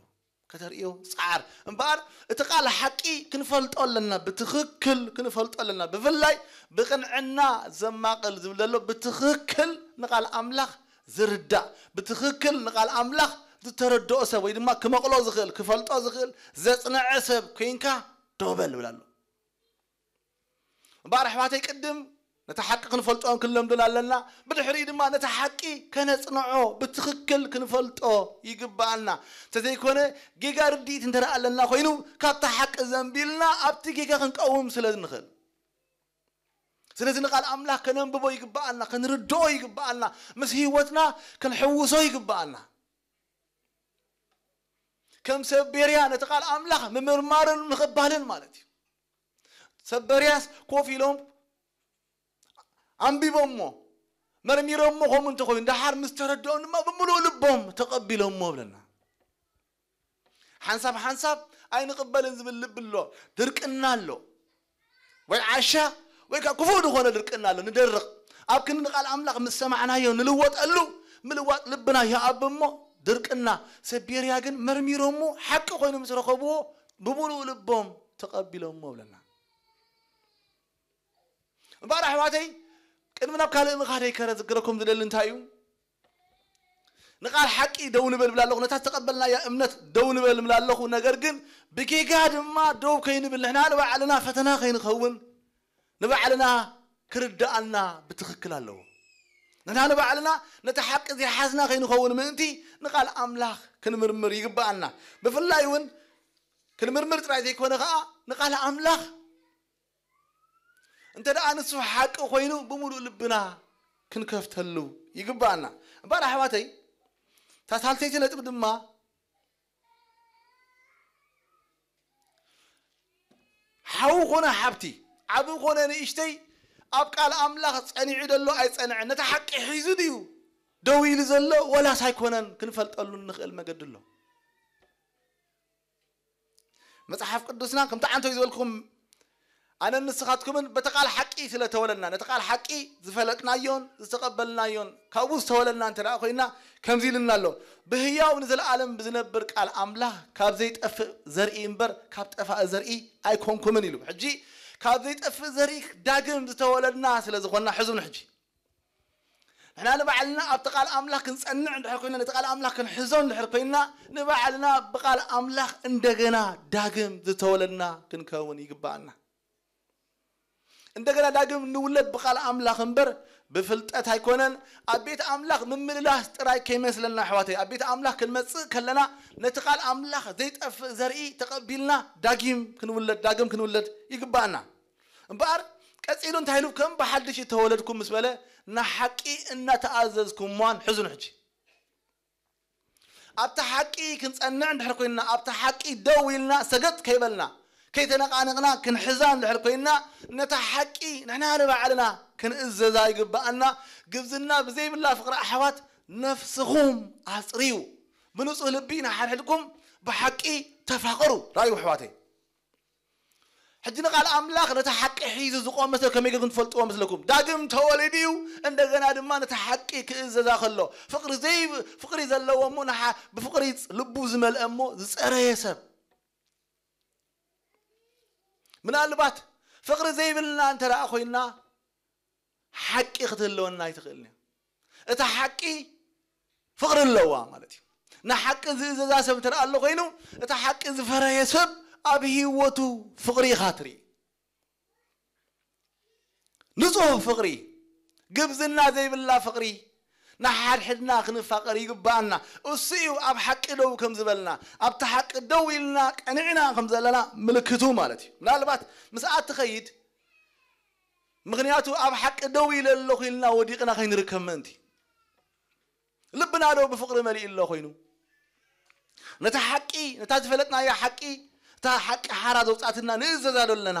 ከተርእዮ ጸዓር። እምበኣር እቲ ቃል ሓቂ ክንፈልጦ ኣለና፣ ብትኽክል ክንፈልጦ ኣለና። ብፍላይ ብቕንዕና ዘማቕል ዝብል ዘሎ ብትኽክል ንቃል ኣምላኽ ዝርዳእ፣ ብትኽክል ንቃል ኣምላኽ ዝተረድኦ ሰብ ወይ ድማ ክመቕሎ ዝኽእል፣ ክፈልጦ ዝኽእል፣ ዘጽንዐ ሰብ ኮይንካ ደው በል ይብል ኣሎ። እምበኣር ኣሕዋተይ ቅድም ነቲ ሓቂ ክንፈልጦን ክንለምዶን ኣለና። ብድሕሪኡ ድማ ነቲ ሓቂ ከነጽንዖ ብትኽክል ክንፈልጦ ይግብኣና። እንተዘይኮነ ጌጋ ርድኢት እንተ ደኣ ኣለና ኮይኑ ካብቲ ሓቂ ዘንቢልና ኣብቲ ጌጋ ክንቀውም ስለ ንኽእል። ስለዚ ንቃል ኣምላኽ ከነንብቦ ይግብኣና፣ ክንርድኦ ይግብኣና፣ ምስ ህይወትና ክንሕውሶ ይግብኣና። ከም ሰብ ቤርያ ነቲ ቃል ኣምላኽ ምምርማርን ምቕባልን ማለት እዩ። ሰብ ቤርያስ ኮፍ ኢሎም ኣንቢቦሞ መርሚሮሞ ከምኡ እንተኾይኑ ደሓር ምስ ተረድኦም ድማ ብምሉእ ልቦም ተቐቢሎሞ ብለና። ሓንሳብ ሓንሳብ ኣይንቕበልን ዝብል ልቢ ኣሎ፣ ድርቅና ኣሎ። ወይ ዓሻ ወይ ከዓ ክፉእ ዝኾነ ድርቅና ኣሎ። ንደርቕ ኣብ ክንዲ ንቃል ኣምላኽ ምስ ሰማዕናዮ ንልወጠሉ ምልዋጥ ልብና ይኣብ እሞ ድርቅና። ሰብ ቤርያ ግን መርሚሮሞ ሓቂ ኮይኑ ምስ ረኸብዎ ብምሉእ ልቦም ተቐቢሎሞ ብለና። እምበኣር ኣሕዋተይ ቅድሚ ናብ ካልእ ምኻደይ ከረዝግረኩም ዝደሊ እንታይ እዩ? ንቓል ሓቂ ደው ንበል ብላ ኣለኹ። ነታ ዝተቐበልናያ እምነት ደው ንበል ብላ ኣለኹ። ነገር ግን ብጌጋ ድማ ደው ከይንብል፣ ንሕና ንባዕልና ፈተና ከይንኸውን፣ ንባዕልና ክርድኣና ብትኽክል ኣለዎ። ንሕና ንባዕልና ነቲ ሓቂ ዘይሓዝና ከይንኸውን ምእንቲ ንቓል ኣምላኽ ክንምርምር ይግብኣና። ብፍላይ እውን ክንምርምር ጥራይ ዘይኮነ ኸዓ ንቓል ኣምላኽ እንተ ደኣ ንሱ ሓቂ ኮይኑ ብምሉእ ልብና ክንከፍተሉ ይግብኣና። እምበኣር ኣሕዋተይ፣ እታ ሳልሰይቲ ነጥብ ድማ ሓው ኮነ ሓብቲ፣ ዓቢ ኮነ ንእሽተይ፣ ኣብ ቃል ኣምላኽ ጸኒዑ ደሎ ኣይጸንዐን፣ ነቲ ሓቂ ሒዙ ድዩ ደው ኢሉ ዘሎ ወላስ ኣይኮነን ክንፈልጠሉ እንኽእል መገዲ ኣሎ። መጽሓፍ ቅዱስና ከምቲ ዓንተው ዝበልኩም ኣነን ንስኻትኩምን በቲ ቃል ሓቂ ስለ ተወለድና፣ ነቲ ቃል ሓቂ ዝፈለጥናዮን ዝተቐበልናዮን ካብኡ ዝተወለድና እንተ ደኣ ኮይና፣ ከምዚ ኢሉና ኣሎ፣ "ብህያው ንዘለኣለም ብዝነብር ቃል ኣምላኽ ካብ ዘይጠፍእ ዘርኢ እምበር ካብ ጠፋኢ ዘርኢ ኣይኮንኩምን" ኢሉ። ሕጂ ካብ ዘይጠፍእ ዘርኢ ዳግም ዝተወለድና ስለ ዝኾንና፣ ሕዙን ሕጂ ንሕና ንባዕልና ኣብቲ ቃል ኣምላኽ ክንጸንዕ እንድሕር ኮይና፣ ነቲ ቃል ኣምላኽ ክንሕዞ እንድሕር ኮይና፣ ንባዕልና ብቃል ኣምላኽ እንደገና ዳግም ዝተወለድና ክንከውን ይግባኣና። እንደገና ዳግም ንውለድ ብቃል ኣምላኽ እምበር ብፍልጠት ኣይኮነን። ኣብ ቤት ኣምላኽ ምምልላስ ጥራይ ከይመስለና ኣሕዋተይ፣ ኣብ ቤት ኣምላኽ ክንመጽእ ከለና ነቲ ቃል ኣምላኽ ዘይጠፍእ ዘርኢ ተቐቢልና ዳጊም ክንውለድ፣ ዳግም ክንውለድ ይግባኣና። እምበኣር ቀጺሉ እንታይ ኢሉ? "ከም ብሓድሽ እተወለድኩም" ምስ በለ ንሓቂ እናተኣዘዝኩምዋን ሕዙን ሕጂ ኣብቲ ሓቂ ክንጸንዕ እንድሕር ኮይንና፣ ኣብቲ ሓቂ ደው ኢልና ሰገጥ ከይበልና፣ ከይተነቓነቕና ክንሕዛ እንድሕር ኮይንና፣ ነታ ሓቂ ንሕና ንባዕልና ክንእዘዛ ይግብኣና። ግብዝና ብዘይብላ ፍቕሪ ኣሕዋት ነፍስኹም ኣጽርዩ፣ ብንጹህ ልቢ ንሓድሕድኩም ብሓቂ ተፋቐሩ። ራእዩ ኣሕዋተይ። ሕጂ ንቃል ኣምላኽ ነቲ ሓቂ ሒዙ ዝቖመ ሰብ ከመይ ጌርኩም ትፈልጥዎ መስለኩም? ዳግም ተወሊዱ እዩ። እንደገና ድማ ነቲ ሓቂ ክእዘዛ ከሎ፣ ፍቕሪ ዘይ-፣ ፍቕሪ ዘለዎ እሞ ንሓ-፣ ብፍቕሪ ልቡ ዝመልአ እሞ ዝጸረየ ሰብ። ምናልባት ፍቕሪ ዘይብልና እንተ ደኣ ኮይንና፣ ሓቂ ክትህልወና ኣይትኽእልን እያ። እታ ሓቂ ፍቕሪ ኣለዋ ማለት እዩ። ንሓቂ ዝእዘዛ ሰብ እንተ ደኣ ኣሎ ኮይኑ፣ እታ ሓቂ ዝፈረየ ሰብ ኣብ ህይወቱ ፍቕሪ ኢኻ ትርኢ። ንጹህ ፍቕሪ፣ ግብዝና ዘይብላ ፍቕሪ፣ ንሓድሕድና ክንፋቐር ይግብኣና። እሱ እዩ ኣብ ሓቂ ደው ከም ዝበልና፣ ኣብቲ ሓቂ ደው ኢልና ቀኒዕና ከም ዘለና ምልክቱ ማለት እዩ። ምናልባት ምስኣ ትኸይድ፣ ምኽንያቱ ኣብ ሓቂ ደው ኢለ ኣለኹ ኢልና ወዲቕና ከይንርከብ ምእንቲ። ልብና ዶ ብፍቕሪ መሊኡ ኣሎ ኮይኑ? ነታ ሓቂ፣ ነታ ዝፈለጥናያ ሓቂ፣ እታ ሓቂ ሓራ ዘውጻትና ንእዘዛ ዶ ኣለና?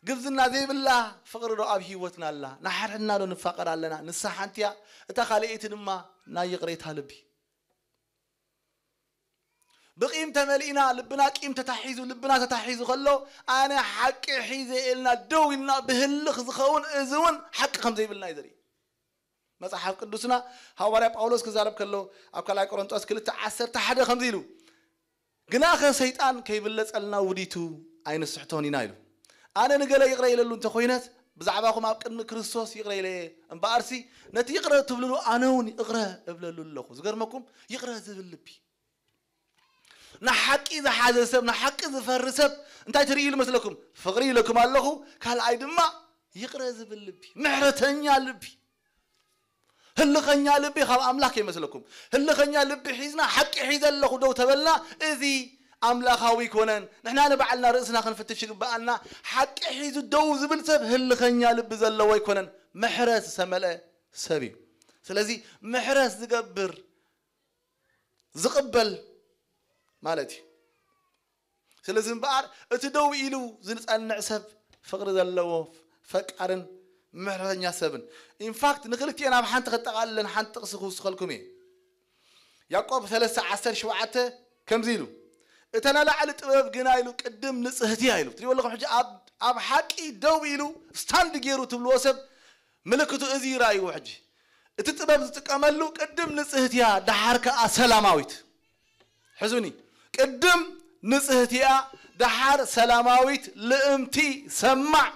ግብዝና ዘይብላ ፍቕሪ ዶ ኣብ ህይወትና ኣላ? ንሓድሕድና ዶ ንፋቐር ኣለና? ንሳ ሓንቲ እያ፣ እታ ካልኣይቲ ድማ ናይ ይቕሬታ ልቢ። ብቂም ተመሊእና፣ ልብና ቂም ተታሒዙ፣ ልብና ተታሒዙ ከሎ፣ ኣነ ሓቂ ሒዘ ኢልና ደው ኢልና ብህልኽ ዝኸውን፣ እዚ እውን ሓቂ ከም ዘይብልና እዩ ዘርኢ። መጽሓፍ ቅዱስና ሃዋርያ ጳውሎስ ክዛረብ ከሎ፣ ኣብ ካልኣይ ቆሮንጦስ ክልተ ዓሰርተ ሓደ ከምዚ ኢሉ፣ "ግናኸ ሰይጣን ከይብለጸልና ውዲቱ ኣይንስሕቶን ኢና" ኢሉ። ኣነ ንገለ ይቕረ ኢለሉ እንተኾይነት፣ ብዛዕባኹም ኣብ ቅድሚ ክርስቶስ ይቕረ ኢለ እየ። እምበኣርሲ ነቲ ይቕረ ትብልሉ ኣነ እውን ይቕረ እብለሉ ኣለኹ። ዝገርመኩም፣ ይቕረ ዝብል ልቢ። ንሓቂ ዝሓዘ ሰብ፣ ንሓቂ ዝፈሪ ሰብ እንታይ ትርኢ ኢሉ መስለኩም? ፍቕሪ ኢለኩም ኣለኹ። ካልኣይ ድማ ይቕረ ዝብል ልቢ፣ ምሕረተኛ ልቢ። ህልኸኛ ልቢ ካብ ኣምላኽ ከይመስለኩም። ህልኸኛ ልቢ ሒዝና፣ ሓቂ ሒዘ ኣለኹ ደው ተበልና፣ እዚ ኣምላኻዊ ኣይኮነን። ንሕና ንባዕልና ርእስና ክንፍትሽ ይግብኣና። ሓቂ ሒዙ ደው ዝብል ሰብ ህልኸኛ ልቢ ዘለዎ ኣይኮነን። ምሕረት ዝተመልአ ሰብ እዩ። ስለዚ ምሕረት ዝገብር፣ ዝቕበል ማለት እዩ። ስለዚ እምበኣር እቲ ደው ኢሉ ዝጸንዕ ሰብ ፍቕሪ ዘለዎ፣ ፈቃርን ምሕረተኛ ሰብን። ኢንፋክት ንክልቲኤን ኣብ ሓንቲ ከጠቓልለን ሓንቲ ጥቕሲ ክውስኸልኩም እየ። ያዕቆብ ሰለስተ ዓሰርተ ሸውዓተ ከምዚ ኢሉ፣ "እተን ኣላዕሊ ጥበብ ግና" ኢሉ፣ "ቅድም ንጽህቲ እያ" ኢሉ። ትሪእዎ ኣለኹም ሕጂ ኣብ፣ ኣብ ሓቂ ደው ኢሉ ስታንድ ገይሩ ትብልዎ ሰብ ምልክቱ እዚ ይራእይዎ። ሕጂ እቲ ጥበብ ዝጥቀመሉ ቅድም ንጽህቲ እያ፣ ደሓር ከኣ ሰላማዊት። ሕዙኒ፣ ቅድም ንጽህቲ እያ፣ ደሓር ሰላማዊት፣ ልእምቲ፣ ሰማዕ፣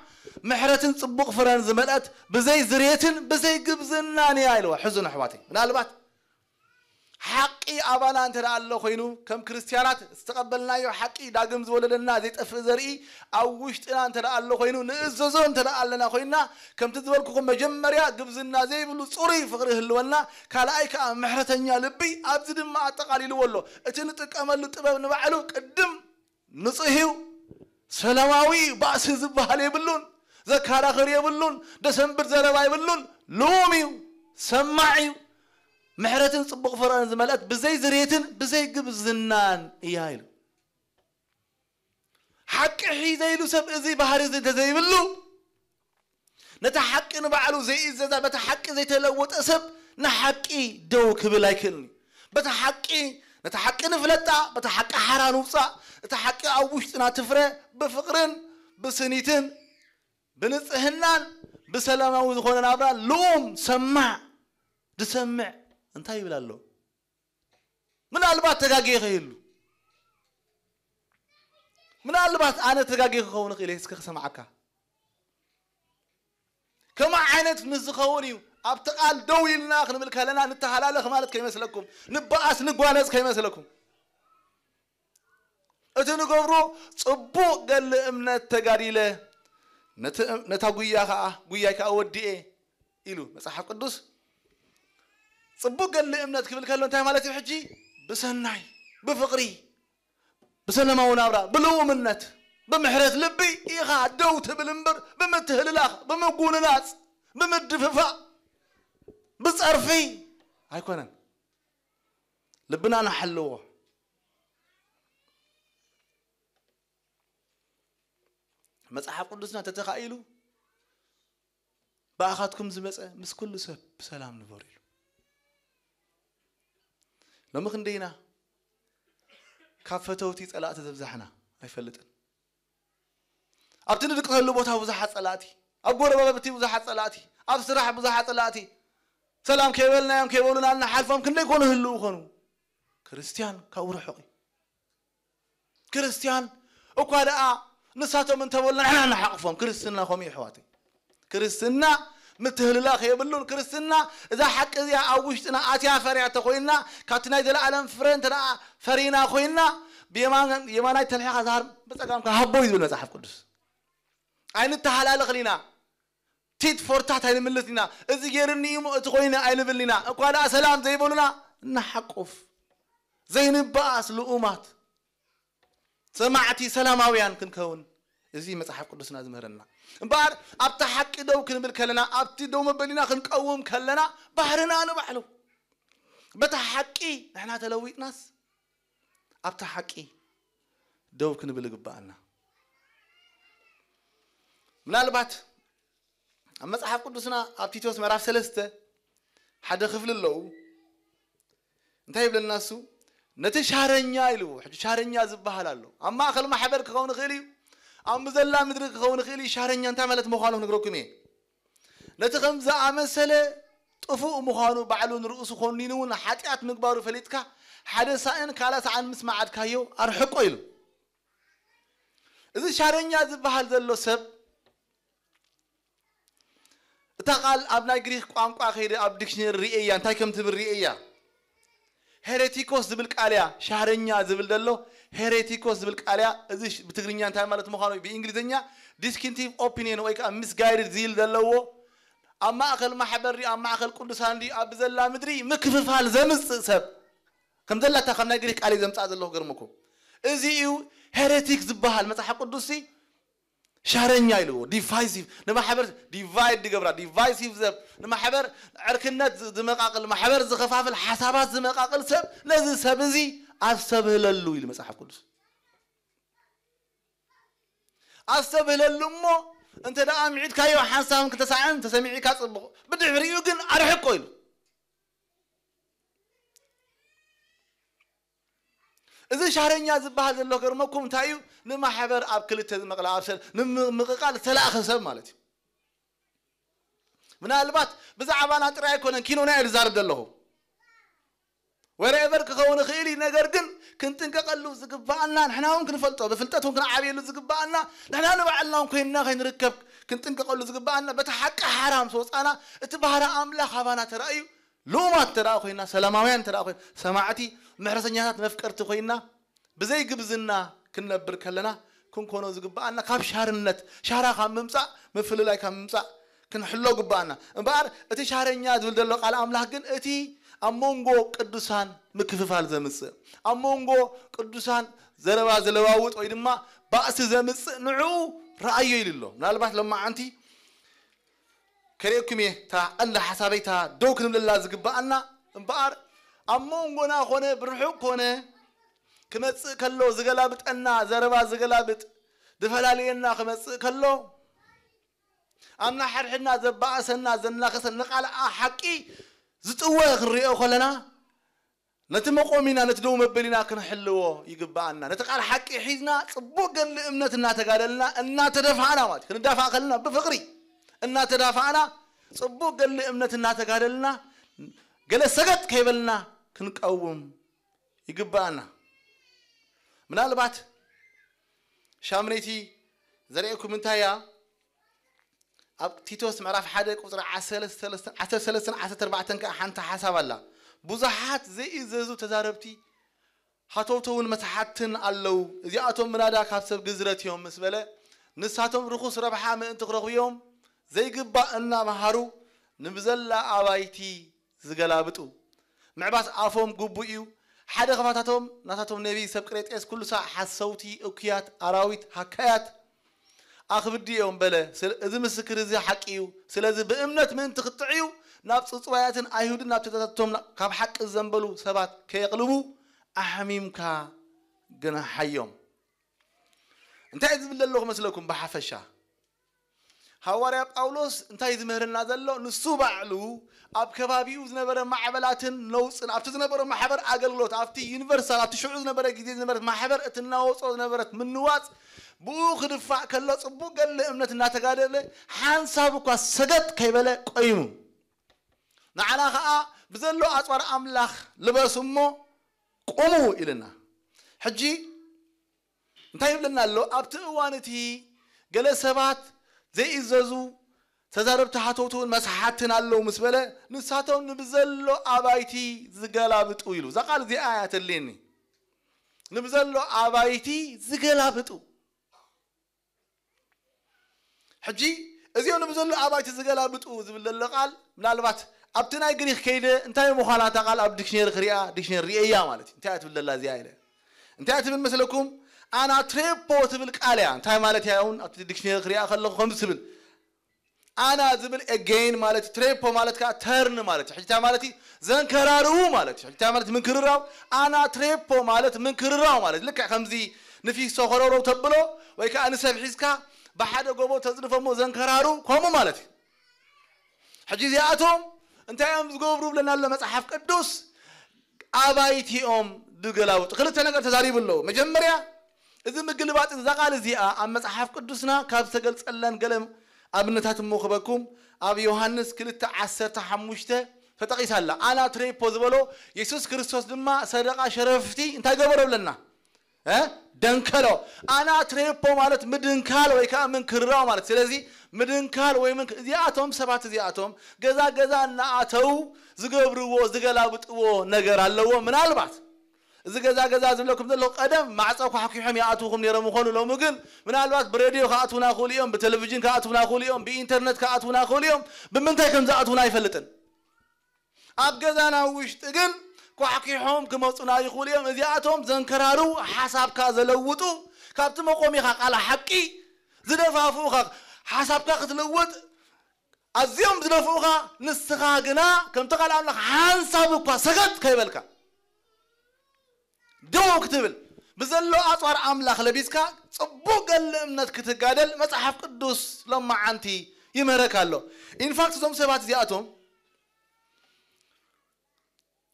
ምሕረትን ጽቡቕ ፍረን ዝመልአት፣ ብዘይ ዝሬትን ብዘይ ግብዝናን እያ ኢልዋ። ሕዙን ኣሕዋተይ፣ ምናልባት ሓቂ ኣባና እንተ ደኣ ኣሎ ኮይኑ፣ ከም ክርስትያናት ዝተቐበልናዮ ሓቂ፣ ዳግም ዝወለደና ዘይጠፍእ ዘርኢ ኣብ ውሽጥና እንተ ደኣ ኣሎ ኮይኑ፣ ንእዘዞ እንተ ደኣ ኣለና ኮይና፣ ከምቲ ዝበልኩኹም፣ መጀመርያ ግብዝና ዘይብሉ ጽሩይ ፍቕሪ ይህልወና፣ ካልኣይ ከኣ ምሕረተኛ ልቢ፣ ኣብዚ ድማ ኣጠቓሊልዎ ኣሎ። እቲ ንጥቀመሉ ጥበብ ንባዕሉ ቅድም ንጹህ እዩ፣ ሰላማዊ እዩ፣ ባእሲ ዝበሃል የብሉን፣ ዘከራኽር የብሉን፣ ደሰንብር ዘረባ የብሉን፣ ልኡም እዩ፣ ሰማዕ እዩ። ምሕረትን ጽቡቕ ፍቕርን ዝመልአት ብዘይ ዝሬትን ብዘይ ግብዝናን እያ ኢሉ። ሓቂ ሒዘ ኢሉ ሰብ እዚ ባህሪ እዚ እንተዘይብሉ፣ ነቲ ሓቂ ንባዕሉ ዘይእዘዛ፣ በቲ ሓቂ ዘይተለወጠ ሰብ ንሓቂ ደው ክብል ኣይክእልን እዩ። በቲ ሓቂ፣ ነቲ ሓቂ ንፍለጣ፣ በቲ ሓቂ ሓራ ንውፃእ፣ እቲ ሓቂ ኣብ ውሽጥና ትፍረ፣ ብፍቕርን ብስኒትን ብንጽህናን ብሰላማዊ ዝኾነ ናብራ ልኡም ሰማዕ ዝሰምዕ እንታይ ይብል ኣሎ? ምናልባት ተጋግየ ከይህሉ፣ ምናልባት ኣነ ተጋግየ ክኸውን እኽእል እየ፣ እስከ ክሰምዓካ። ከመ ዓይነት ምስ ዝኸውን እዩ ኣብቲ ቃል ደው ኢልና ክንብል ከለና ንተሃላለኽ ማለት ከይመስለኩም፣ ንበኣስ ንጓነጽ ከይመስለኩም። እቲ ንገብሮ ጽቡቕ ገድሊ እምነት ተጋዲለ፣ ነቲ፣ ነታ ጉያ ከኣ፣ ጉያይ ከኣ ወዲኤ ኢሉ መጽሓፍ ቅዱስ። ጽቡቕ ገድሊ እምነት ክብል ከሎ እንታይ ማለት እዩ? ሕጂ ብሰናይ፣ ብፍቕሪ፣ ብሰላማዊ ናብራ፣ ብልኡምነት፣ ብምሕረት ልቢ ኢኻ ደው ትብል እምበር፣ ብምትህልላኽ፣ ብምጉንናጽ፣ ብምድፍፋእ፣ ብጸርፊ ኣይኮነን። ልብና ንሓልዎ። መጽሓፍ ቅዱስና ተተኻኢሉ፣ ብኣኻትኩም ዝመጸ ምስ ኩሉ ሰብ ብሰላም ንበሩ ኢሉ። ሎሚ ክንደይና ካብ ፈተውቲ ጸላእቲ ዘብዛሕና ኣይፈልጥን። ኣብቲ ንድቅሰሉ ቦታ ብዙሓት ጸላእቲ፣ ኣብ ጎረባብቲ ብዙሓት ጸላእቲ፣ ኣብ ስራሕ ብዙሓት ጸላእቲ፣ ሰላም ከይበልናዮም ከይበሉና እናሓልፎም ክንደይ ኮኑ ህልው ኮኑ። ክርስትያን ካብኡ ርሑቕ እዩ። ክርስትያን እኳ ደኣ ንሳቶም እንተበሉና ንሕና ንሓቕፎም። ክርስትና ከምኡ እዩ ኣሕዋተይ። ክርስትና ምትህልላኽ የብሉን። ክርስትና እዛ ሓቂ እዚኣ ኣብ ውሽጥና ኣትያ ፈርያ እንተኾይንና፣ ካብቲ ናይ ዘለኣለም ፍረ እንተ ደኣ ፈሪና ኮይንና፣ ብየማን-፣ የማናይ ተልሒኻ ዝሃር ብጸጋምካ ሃቦ እዩ ዝብል መጽሓፍ ቅዱስ። ኣይንተሃላለኽን ኢና። ቲት ፎር ታት ኣይንምልስ ኢና። እዚ ገይርኒ እዩ እሞ እቲ ኮይነ ኣይንብልን ኢና። እኳ ደኣ ሰላም ዘይበሉና ንሓቁፍ። ዘይንበኣስ ልኡማት፣ ሰማዕቲ ሰላማውያን ክንከውን እዚ መጽሓፍ ቅዱስና ዝምህረና። እምበኣር ኣብቲ ሓቂ ደው ክንብል ከለና፣ ኣብቲ ደው መበሊና ክንቀውም ከለና፣ ባህርና ንባዕሉ በቲ ሓቂ ንሕና ተለዊጥናስ፣ ኣብቲ ሓቂ ደው ክንብል ይግብኣና። ምናልባት ኣብ መጽሓፍ ቅዱስና ኣብ ቲቶስ ምዕራፍ ሰለስተ ሓደ ክፍሊ ኣለዉ። እንታይ ይብለና እሱ? ነቲ ሻረኛ ኢልዎ። ሕጂ ሻረኛ ዝበሃል ኣሎ። ኣብ ማእከል ማሕበር ክኸውን ይኽእል እዩ። ኣብ ምዘላ ምድሪ ክኸውን ይኽእል እዩ። ሻረኛ እንታይ ማለት ምዃኑ ክነግረኩም እየ። ነቲ ከም ዝኣመሰለ ጥፉእ ምዃኑ ባዕሉ ንርእሱ ኮኒኑ እውን ሓጢኣት ምግባሩ ፈሊጥካ ሓደ ሳእን ካልእ ሳዕን ምስ መዓድካዮ ኣርሕቆ ኢሉ። እዚ ሻረኛ ዝበሃል ዘሎ ሰብ እታ ቃል ኣብ ናይ ግሪክ ቋንቋ ከይደ ኣብ ዲክሽነሪ ርእየያ፣ እንታይ ከም ትብል ርእየያ። ሄሬቲኮስ ዝብል ቃል እያ፣ ሻረኛ ዝብል ዘሎ ሄሬቲኮስ ዝብል ቃል እያ። እዚ ሽ-፣ ብትግርኛ እንታይ ማለት ምዃኑ፣ ብእንግሊዝኛ ዲስቲንክቲቭ ኦፒኒየን ወይ ከዓ ሚስጋይድድ ዝብል ዘለዎ፣ ኣብ ማእከል ማሕበር ድዩ፣ ኣብ ማእከል ቅዱሳን ድዩ፣ ኣብ ዘላ ምድሪ ምክፍፋል ዘምጽእ ሰብ ከም ዘላታ ካብ ናይ ግሪክ ቃል እዩ ዘምጽኣ ዘለኹ። ገርምኩም። እዚ እዩ ሄሬቲክ ዝበሃል። መጽሓፍ ቅዱስ ሻረኛ ኢልዎ፣ ዲቫይሲቭ፣ ንማሕበር ዲቫይድ ዝገብራ፣ ዲቫይሲቭ ሰብ፣ ንማሕበር ዕርክነት ዝ-፣ ዝመቃቅል፣ ማሕበር ዝኸፋፍል ሓሳባት ዝመቃቅል ሰብ፣ ነዚ ሰብ እዚ ኣስተብህለሉ ኢሉ መጽሓፍ ቅዱስ። ኣስተብህለሉ እሞ፣ እንተ ደኣ ምዒድካዮ ሓንሳብን ክልተ ሳዕን ተሰሚዒካ ጽቡቕ፣ ብድሕሪኡ ግን ኣርሕቆ ኢሉ። እዚ ሻረኛ ዝበሃል ዘሎ ገርመኩም እንታይ እዩ? ንማሕበር ኣብ ክልተ ዝመቕላ፣ ኣብ ሰ-፣ ንምምቕቃል ዝተላእኸ ሰብ ማለት እዩ። ምናልባት ብዛዕባና ጥራይ ኣይኮነን፣ ኪኖና እየ ዝዛረብ ዘለኹ። ወረኤቨር ክኸውን ይኽእል እዩ፣ ነገር ግን ክንጥንቀቐሉ ዝግባኣና፣ ንሕና እውን ክንፈልጦ፣ ብፍልጠት እውን ክንዓብየሉ ዝግባኣና፣ ንሕና ንባዕልና እውን ኮይንና ከይንርከብ ክንጥንቀቐሉ ዝግባኣና፣ በቲ ሓቂ ሓራ ምስ ወፃና፣ እቲ ባህሪ ኣምላኽ ኣባና ተራእዩ፣ ልኡማት እንተ ደኣ ኮይና፣ ሰላማውያን እንተ ደኣ ኮይና፣ ሰማዕቲ፣ ምሕረሰኛታት፣ መፍቀርቲ ኮይና፣ ብዘይ ግብዝና ክንነብር ከለና፣ ክንኮኖ ዝግብኣና ካብ ሻርነት፣ ሻራ ካብ ምምጻእ፣ ምፍልላይ ካብ ምምጻእ ክንሕሎ ግብኣና። እምበኣር እቲ ሻረኛ ዝብል ዘሎ ቃል ኣምላኽ ግን እቲ ኣብ መንጎ ቅዱሳን ምክፍፋል ዘምጽእ፣ ኣብ መንጎ ቅዱሳን ዘረባ ዝለዋውጥ ወይ ድማ ባእሲ ዘምጽእ ንዕኡ ረኣዮ ኢሉ ኣሎ። ምናልባት ሎማዓንቲ ከርእየኩም እየ እታ ቀንዲ ሓሳበይ እታ ደው ክንብለላ ዝግብኣና። እምበኣር ኣብ መንጎና ኮነ ብርሑቕ ኮነ ክመጽእ ከሎ ዝገላብጠና ዘረባ ዝገላብጥ ዝፈላልየና ክመጽእ ከሎ ኣብ ናሓድሕድና ዘባእሰና ዘናኸሰ ንቓል ሓቂ ዝጥወ ክንሪኦ ከለና ነቲ መቆሚና ነቲ ደው መበሊና ክንሕልዎ ይግብኣና። ነቲ ቃል ሓቂ ሒዝና ጽቡቕ ገድሊ እምነት እናተጋደልና እናተደፋእና ማለት እዩ። ክንዳፋእ ከለና ብፍቕሪ እናተዳፋእና ጽቡቕ ገድሊ እምነት እናተጋደልና ገለ ሰገጥ ከይበልና ክንቀውም ይግብኣና። ምናልባት ሻምነይቲ ዘርእየኩም እንታይ እያ? ኣብ ቲቶስ ምዕራፍ ሓደ ቁጽሪ ዓሰርተ ሰለስተ ዓሰርተ ኣርባዕተ ከኣ ሓንቲ ሓሳብ ኣላ። ብዙሓት ዘይእዘዙ ተዛረብቲ ሃተውተውን መሳሓትን ኣለዉ። እዚኣቶም ምናዳ ካብ ሰብ ግዝረት እዮም ምስ በለ፣ ንሳቶም ርኹስ ረብሓ ምእንቲ ክረኽቡ እዮም ዘይግባእ እናመሃሩ ንብዘላ ኣባይቲ ዝገላብጡ። ምዕባስ ኣፎም ግቡእ እዩ። ሓደ ኻባታቶም ናታቶም ነቢይ ሰብ ቅሬጤስ ኩሉ ሳዕ ሓሰውቲ፣ እኩያት፣ ኣራዊት፣ ሃካያት፣ ኣኽብዲ እዮም በለ። ስለ-፣ እዚ ምስክር እዚ ሓቂ እዩ። ስለዚ ብእምነት ምእንቲ ክትጥዕዩ ናብ ጽጽዋያትን ኣይሁድን ናብ ተታቶም ካብ ሓቂ ዘንበሉ ሰባት ከየቕልቡ ኣሕሚምካ ግናሓዮም። እንታይ ዝብል ዘለኹ መስለኩም? ብሓፈሻ ሃዋርያ ጳውሎስ እንታይ ዝምህርና ዘሎ? ንሱ ባዕሉ ኣብ ከባቢኡ ዝነበረ ማዕበላትን ነውጽን፣ ኣብቲ ዝነበረ ማሕበር ኣገልግሎት፣ ኣብቲ ዩኒቨርሳል፣ ኣብቲ ሽዑ ዝነበረ ግዜ ዝነበረት ማሕበር እትናወጾ ዝነበረት ምንዋጽ፣ ብኡ ክድፋእ ከሎ ጽቡቕ ገድሊ እምነት እናተጋደለ ሓንሳብ እኳ ሰገጥ ከይበለ ቆይሙ። ንዓና ኸኣ ብዘሎ ኣጽዋር ኣምላኽ ልበሱ እሞ ቁሙ ኢልና። ሕጂ እንታይ ይብለና ኣሎ? ኣብቲ እዋን እቲ ገለ ሰባት ዘይእዘዙ ተዛረብቲ ሃተውትን መሳሓትን ኣለዉ ምስ በለ፣ ንሳቶም ንብዘሎ ኣባይቲ ዝገላብጡ ኢሉ። እዛ ቃል እዚኣ እያ ተድልየኒ። ንብዘሎ ኣባይቲ ዝገላብጡ። ሕጂ እዚኦም ንብዘሎ ኣባይቲ ዝገላብጡ ዝብል ዘሎ ቃል ምናልባት ኣብቲ ናይ ግሪክ ከይደ እንታይ ምዃና እታ ቃል ኣብ ዲክሽነሪ ክሪኣ፣ ዲክሽነሪ ርእየያ ማለት እዩ። እንታይ እያ ትብል ዘላ እዚኣ ኢለ። እንታይ እያ ትብል መስለኩም? ኣናትሬፖ ትብል ቃል እያ። እንታይ ማለት እያ? እውን ኣብቲ ዲክሽነሪ ክሪኣ ከለኹ ከምዚ ትብል። ኣና ዝብል ኤጌን ማለት እዩ። ትሬፖ ማለት ከዓ ተርን ማለት እዩ። ሕጂ እንታይ ማለት እዩ? ዘንከራርዉ ማለት እዩ። ሕጂ እንታይ ማለት ምንክርራው? ኣናትሬፖ ማለት ምንክርራው ማለት እዩ። ልክዕ ከምዚ ንፊሶ ኮረውረው ተብሎ ወይ ከዓ ንሰብ ሒዝካ ብሓደ ጎቦ ተጽድፎ እሞ ዘንከራርዉ ከምኡ ማለት እዩ። ሕጂ እዚኣቶም እንታይ እዮም ዝገብሩ ብለና ኣሎ መጽሓፍ ቅዱስ? ኣባይቲኦም ዝገላብጡ። ክልተ ነገር ተዛሪቡ ኣለዉ። መጀመርያ፣ እዚ ምግልባጥ እዛ ቃል እዚኣ ኣብ መጽሓፍ ቅዱስና ካብ ዝተገልጸለን ገለ ኣብነታት እሞ ክበኩም፣ ኣብ ዮሃንስ ክልተ ዓሰርተ ሓሙሽተ ተጠቒሳ ኣላ። ኣና ትሬፖ ዝበሎ፣ የሱስ ክርስቶስ ድማ ሰደቓ ሸረፍቲ እንታይ ገበሮ ብለና? እ? ደንከሎ። ኣና ትሬፖ ማለት ምድንካል ወይ ከዓ ምንክርራው ማለት። ስለዚ ምድንካል ወይ ምንክ-፣ እዚኣቶም ሰባት እዚኣቶም ገዛ ገዛ እናኣተው ዝገብርዎ፣ ዝገላብጥዎ ነገር ኣለዎ። ምናልባት እዚ ገዛ ገዛ ዝብለኩም ዘለኹ ቀደም ማዕጾ ኳሕኲሖም ይኣትውኹም ነይሮም ምኾኑ፣ ሎሚ ግን ምናልባት ብሬድዮ ክኣትውና ይኽእሉ እዮም፣ ብቴሌቪዥን ክኣትውና ይኽእሉ እዮም፣ ብኢንተርነት ክኣትውና ይኽእሉ እዮም። ብምንታይ ከም ዝኣትውና ኣይፈልጥን። ኣብ ገዛና ውሽጢ ግን ኳሕኲሖም ክመጹና ይኽእሉ እዮም። እዚኣቶም ዘንከራሩ፣ ሓሳብካ ዘለውጡ፣ ካብቲ መቆሚኻ ቃል ሓቂ ዝደፋፍኡኻ፣ ሓሳብካ ክትልውጥ ኣዝዮም ዝደፍኡኻ፣ ንስኻ ግና ከምቲ ቃል ኣምላኽ ሓንሳብ እኳ ሰገጥ ከይበልካ ደው ክትብል፣ ብዘሎ ኣጽዋር ኣምላኽ ለቢስካ ጽቡቕ ገድሊ እምነት ክትጋደል መጽሓፍ ቅዱስ ሎማዓንቲ ይምህረካ ኣሎ። ኢንፋክት እዞም ሰባት እዚኣቶም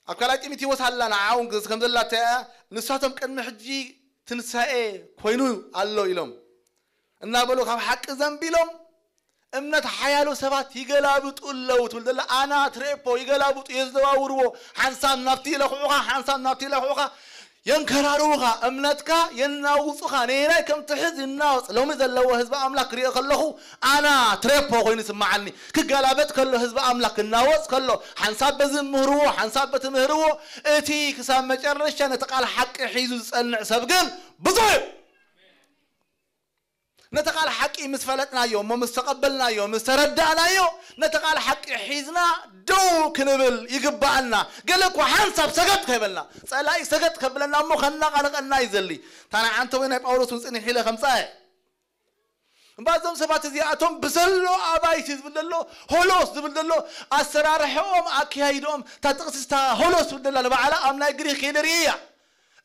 ኣብ ካልኣይ ጢሞቴዎስ ኣላ ንዓውን ከም ዘላታ እያ፣ ንሳቶም ቅድሚ ሕጂ ትንሳኤ ኮይኑ ኣሎ ኢሎም እናበሉ ካብ ሓቂ ዘንቢሎም እምነት ሓያሎ ሰባት ይገላብጡ ኣለዉ ትብል ዘላ ኣና ትሬፖ ይገላብጡ፣ የዘዋውርዎ፣ ሓንሳብ ናብቲ ይለኽዑኻ፣ ሓንሳብ ናብቲ ይለኽዑኻ፣ የንከራርዉኻ፣ እምነትካ የናውፁኻ። ነየናይ ከም ትሕዝ ይናወፅ። ሎሚ ዘለዎ ህዝቢ ኣምላክ ክሪኦ ከለኹ ኣና ትሬፖ ኮይኑ ይስምዓኒ። ክገላበጥ ከሎ ህዝቢ ኣምላክ ክናወፅ ከሎ፣ ሓንሳብ በዚ ምህርዎ፣ ሓንሳብ በቲ ምህርዎ፣ እቲ ክሳብ መጨረሻ ነቲ ቃል ሓቂ ሒዙ ዝፀንዕ ሰብ ግን ብዙሕ እዩ። ነቲ ቃል ሓቂ ምስ ፈለጥናዮ እሞ ምስ ተቐበልናዮ፣ ምስ ተረዳእናዮ፣ ነቲ ቃል ሓቂ ሒዝና ደው ክንብል ይግባኣና። ገለ እኮ ሓንሳብ ሰገጥ ከይበልና፣ ጸላኢ ሰገጥ ከብለና እሞ ከናቐንቐና ይዘሊ። እታ ናይ ዓንተቦይ ናይ ጳውሎስ እውን ጽኒሕ ኢለ ከምጻ እየ። እምበኣር እዞም ሰባት እዚኣቶም ብዘሎ ኣባይቲ ዝብል ዘሎ፣ ሆሎስ ዝብል ዘሎ ኣሰራርሐኦም፣ ኣካያይድኦም፣ እታ ጥቕሲ እታ ሆሎስ ዝብል ዘላ ንባዕላ ኣብ ናይ ግሪክ ከይደ ርእያ።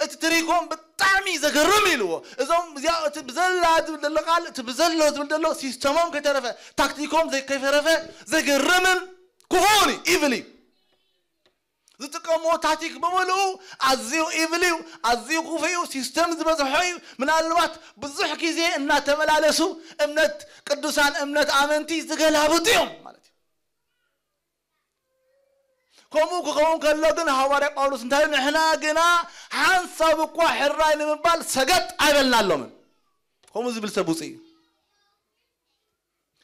እቲ ትሪኮም ብጣዕሚ ዘገርም ኢልዎ። እዞም እዚኣ እቲ ብዘላ ዝብል ዘሎ ቃል፣ እቲ ብዘሎ ዝብል ዘሎ ሲስተሞም ከይተረፈ፣ ታክቲኮም ዘይ-፣ ከይተረፈ ዘገርምን ክፉእን እዩ፣ ኢቭል እዩ። ዝጥቀምዎ ታክቲክ ብምልኡ ኣዝዩ ኢቭል እዩ፣ ኣዝዩ ክፉእ እዩ፣ ሲስተም ዝበዝሖ እዩ። ምናልባት ብዙሕ ግዜ እናተመላለሱ እምነት ቅዱሳን፣ እምነት ኣመንቲ ዝገላብጡ እዮም ማለት እዩ። ከምኡ ክኸውን ከሎ ግን ሃዋርያ ጳውሎስ እንታይ ኢሉ? ንሕና ግና ሓንሳብ እኳ ሕራይ ንምባል ሰገጥ ኣይበልናሎምን። ከምኡ ዝብል ሰብ ውፅእ እዩ።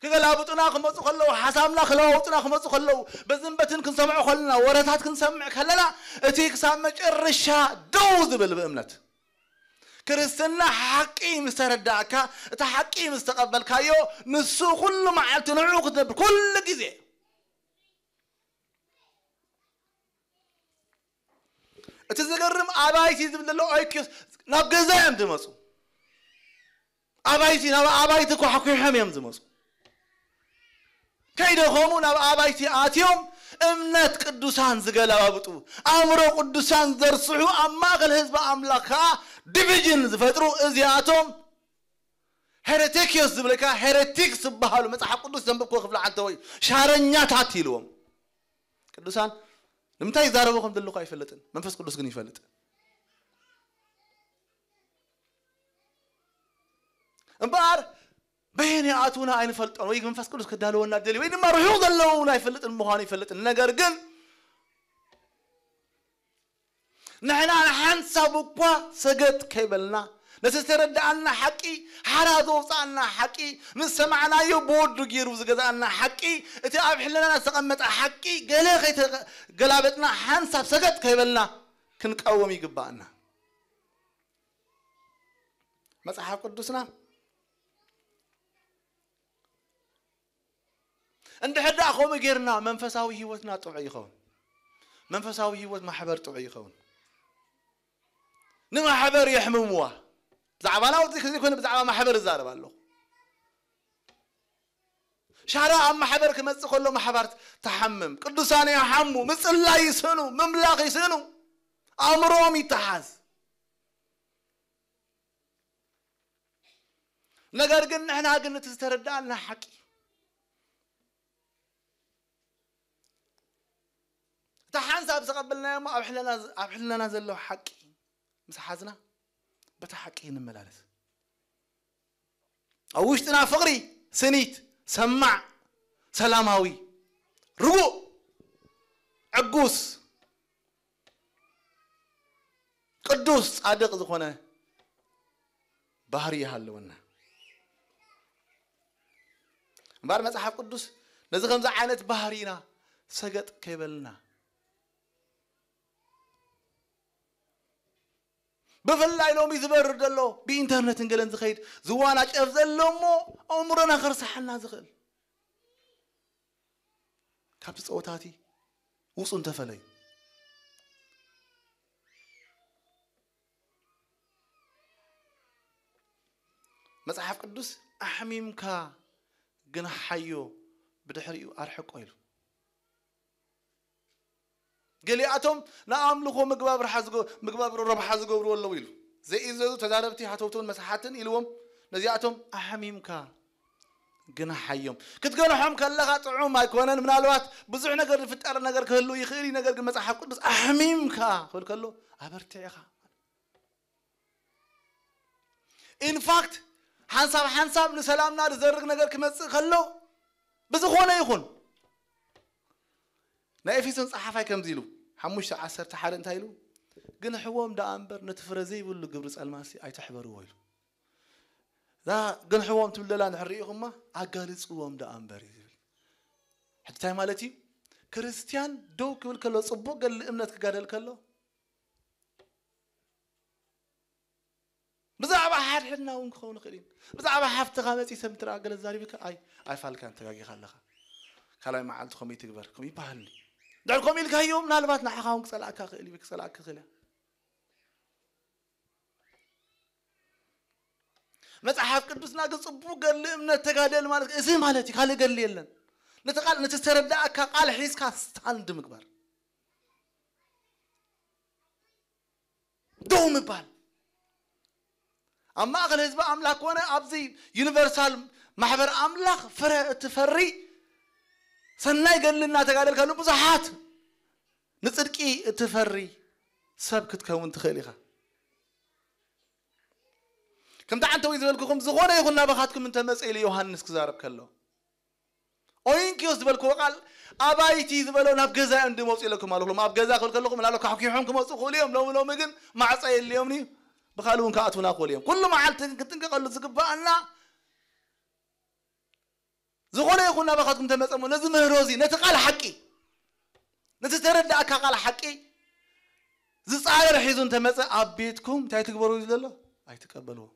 ክገላብጡና ክመፁ ከለዉ፣ ሓሳብና ክለዋውጡና ክመፁ ከለዉ፣ በዝን በትን ክንሰምዖ ከለና፣ ወረታት ክንሰምዕ ከለና፣ እቲ ክሳብ መጨረሻ ደው ዝብል ብእምነት። ክርስትና ሓቂ ምስ ተረዳእካ፣ እቲ ሓቂ ምስ ተቐበልካዮ፣ ንሱ ኩሉ መዓልቲ ንዕኡ ክትነብር፣ ኩሉ ግዜ። እቲ ዝገርም ኣባይቲ ዝብል ዘሎ ኦይኪዮስ ናብ ገዛ እዮም ዝመፁ። ኣባይቲ፣ ናብ ኣባይቲ ኳሕኲሖም እዮም ዝመፁ። ከይደኸሙ ናብ ኣባይቲ ኣትዮም እምነት ቅዱሳን ዝገለባብጡ፣ ኣእምሮ ቅዱሳን ዘርስሑ፣ ኣብ ማእከል ህዝቢ ኣምላኽ ከዓ ዲቪዥን ዝፈጥሩ እዚኣቶም ሄሬቴኪዮስ ዝብለካ ሄሬቲክስ ዝበሃሉ መጽሓፍ ቅዱስ ዘንብብኮ ክፍሊ ዓንተቦይ ሻረኛታት ኢልዎም። ቅዱሳን ንምንታይ ይዛረቡ ከም ዘለኹ ኣይፈልጥን፣ መንፈስ ቅዱስ ግን ይፈልጥ። እምበኣር በየን ይኣትዉና ኣይንፈልጦን፣ ወይ መንፈስ ቅዱስ ክዳለወና ደልዩ፣ ወይ ድማ ርሑቕ ዘለዉ እውን ኣይፈልጥን ምዃኑ ይፈልጥን። ነገር ግን ንሕና ንሓንሳብ እኳ ሰገጥ ከይበልና፣ ነቲ ዝተረድኣና ሓቂ፣ ሓራ ዘውፅኣና ሓቂ፣ ምስ ሰማዕናዮ ብወዱ ገይሩ ዝገዝኣና ሓቂ፣ እቲ ኣብ ሕልናና ዝተቐመጠ ሓቂ ገለ ከይተገላበጥና ሓንሳብ ሰገጥ ከይበልና ክንቀውም ይግባኣና። መጽሓፍ ቅዱስና እንድሕር ደኣ ከምኡ ጌርና መንፈሳዊ ህይወትና ጥዑይ ይኸውን። መንፈሳዊ ህይወት ማሕበር ጥዑይ ይኸውን። ንማሕበር የሕምምዋ። ብዛዕባና ወዲ ክዚ ኮነ ብዛዕባ ማሕበር እዛረብ ኣለኹ። ሻራ ኣብ ማሕበር ክመጽእ ከሎ ማሕበር ትሓምም። ቅዱሳን ይሓሙ፣ ምጽላይ ይስእኑ፣ ምምላኽ ይስእኑ። ኣእምሮኦም ይተሓዝ። ነገር ግን ንሕና ግን እቲ ዝተረዳኣልና ሓቂ፣ እታ ሓንሳብ ዝተቐበልናዮ እሞ ኣብ ሕልና፣ ኣብ ሕልናና ዘሎ ሓቂ ምስ ሓዝና በታ ሓቂ ንመላለስ። ኣብ ውሽጥና ፍቕሪ፣ ስኒት፣ ሰማዕ፣ ሰላማዊ፣ ርጉእ፣ ዕጉስ፣ ቅዱስ፣ ጻድቕ ዝኾነ ባህሪ ይሃለወና። እምበኣር መጽሓፍ ቅዱስ ነዚ ከምዚ ዓይነት ባህሪና ሰገጥ ከይበልና፣ ብፍላይ ሎሚ ዝበርር ዘሎ ብኢንተርነትን ገለን ዝኸይድ ዝዋናጨፍ ዘሎ እሞ ኣእምሮና ከርሳሓና ዝኽእል ካብቲ ጸወታቲ ውጹ እንተፈለዩ። መጽሓፍ ቅዱስ ኣሕሚምካ ግንሓዮ ብድሕሪኡ ኣርሕቆ ኢሉ። ገሊኣቶም ንኣምልኾ ምግባብ ረብሓ ዝገ-፣ ምግባብ ረብሓ ዝገብሩ ኣለዉ ኢሉ። ዘይእዘዙ ተዛረብቲ፣ ሃተውተውን መስሓትን ኢልዎም ነዚኣቶም ኣሕሚምካ ግንሓዮም። ክትገንሖም ከለኻ ጥዑም ኣይኮነን። ምናልባት ብዙሕ ነገር ዝፍጠር ነገር ክህሉ ይኽእል እዩ። ነገር ግን መጽሓፍ ቅዱስ ኣሕሚምካ ክብል ከሎ ኣበርቲዕኻ። ኢንፋክት ሓንሳብ ሓንሳብ ንሰላምና ዝዘርግ ነገር ክመጽእ ከሎ ብዝኾነ ይኹን ናይ ኤፌሶን ጸሓፋይ ከምዚ ኢሉ ሓሙሽተ ዓሰርተ ሓደ እንታይ ኢሉ? ግንሕዎም ደኣ እምበር ነቲ ፍረ ዘይብሉ ግብሪ ጸልማሲ ኣይተሕበርዎ ኢሉ። እዛ ግንሕዎም ትብል ዘላ እንድሕር ርኢኹማ ኣጋልጽዎም ደኣ እምበር እዩ ዝብል። ሕጂ እንታይ ማለት እዩ? ክርስትያን ደው ክብል ከሎ፣ ጽቡቕ ገድሊ እምነት ክጋደል ከሎ፣ ብዛዕባ ሓድሕድና እውን ክኸውን ይኽእል እዩ። ብዛዕባ ሓፍትኻ መጺእ ሰብ እንትረኣ ገለ ዛሪብካ፣ ኣይ ኣይፋልካን፣ ተጋጊኻ ኣለኻ፣ ካልኣይ መዓልቲ ከምኡ ይትግበር፣ ከምኡ ይበሃል። ድሕሪ ከምኡ ኢልካዮ ምናልባት ንዓኻ እውን ክጸልኣካ ክእል እዩ፣ ክጸልኣካ ክእል እያ። መጽሓፍ ቅዱስና ግን ጽቡቕ ገድሊ እምነት ተጋደል ማለት እዚ ማለት እዩ። ካልእ ገድሊ የለን። ነቲ ቃል ነቲ ዝተረዳእካ ቃል ሒዝካ ስታንድ ምግባር፣ ደው ምባል። ኣብ ማእከል ህዝቢ ኣምላኽ ኮነ ኣብዚ ዩኒቨርሳል ማሕበር ኣምላኽ ፍረ እትፈሪ ሰናይ ገድሊ እናተጋደልካሉ ብዙሓት ንጽድቂ እትፈሪ ሰብ ክትከውን ትኽእል ኢኻ። ከምቲ ዓንተዊ ዝበልኩኹም፣ ዝኾነ ይኹን ናባኻትኩም እንተመጸ ኢሉ ዮሃንስ ክዛረብ ከሎ፣ ኦይንኪዮስ ዝበልክዎ ቃል ኣባይቲ ዝበሎ ናብ ገዛ እዮም ዝመፁ ኢለኩም ኣለኹም። ኣብ ገዛ ክብል ከለኹም ምናልባት ካሕኪሖም ክመፁ ክኽእሉ እዮም። ሎሚ ሎሚ ግን ማዕፃ የድልዮምን እዩ፣ ብኻልእ እውን ክኣትዉና ክኽእሉ እዮም። ኩሉ መዓልቲ ግን ክንጥንቀቐሉ ዝግባኣና፣ ዝኾነ ይኹን ናባኻትኩም ተመፀ እሞ ነዚ ምህሮ እዚ፣ ነቲ ቃል ሓቂ፣ ነቲ ዝተረዳእካ ቃል ሓቂ ዝፃረር ሒዙ እንተመፀ ኣብ ቤትኩም እንታይ ትግበሩ እዩ ዘሎ? ኣይትቀበልዎ፣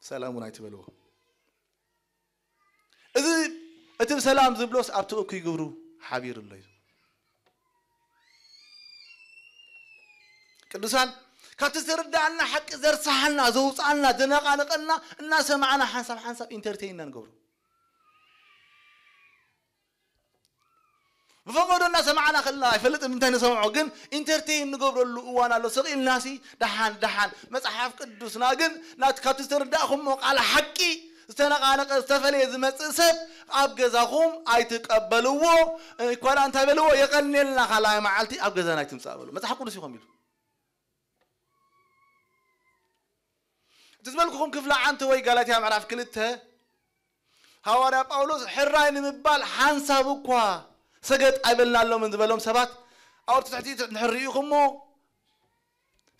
ሰላም እውን ኣይትበልዎ። እዚ እቲ ሰላም ዝብሎስ ኣብቲ እኩይ ግብሩ ሓቢሩ ኣሎ እዩ። ቅዱሳን፣ ካብቲ ዝተረዳእና ሓቂ ዘርሳሓና፣ ዘውፅኣና፣ ዘነቓንቐና እናሰማዕና ሓንሳብ ሓንሳብ ኢንተርቴይን ኢና ንገብሮ። ብፈቐዶ እናሰማዕና ከለና ኣይፈልጥን እንታይ ንሰምዖ፣ ግን ኢንተርቴይን ንገብረሉ እዋን ኣሎ። ስቕ ኢልናሲ ደሓን ደሓን። መጽሓፍ ቅዱስና ግን ናት ካብቲ ዝተረዳእኹሞ ቃል ሓቂ ዝተነቓነቐ ዝተፈለየ ዝመጽእ ሰብ ኣብ ገዛኹም ኣይትቀበልዎ። እኳ ደኣ እንታይ በልዎ? የቐንየልና ካልኣይ መዓልቲ ኣብ ገዛና ኣይትምጻእ በሉ። መጽሓፍ ቅዱስ ኢኹም ኢሉ። እቲ ዝበልኩኹም ክፍሊ ዓንተ ወይ ጋላትያ ምዕራፍ ክልተ፣ ሃዋርያ ጳውሎስ ሕራይ ንምባል ሓንሳብ እኳ ሰገጥ ኣይበልናሎምን ዝበሎም ሰባት፣ ኣብቲ ትሕቲ እንድሕር ርኢኹሞ፣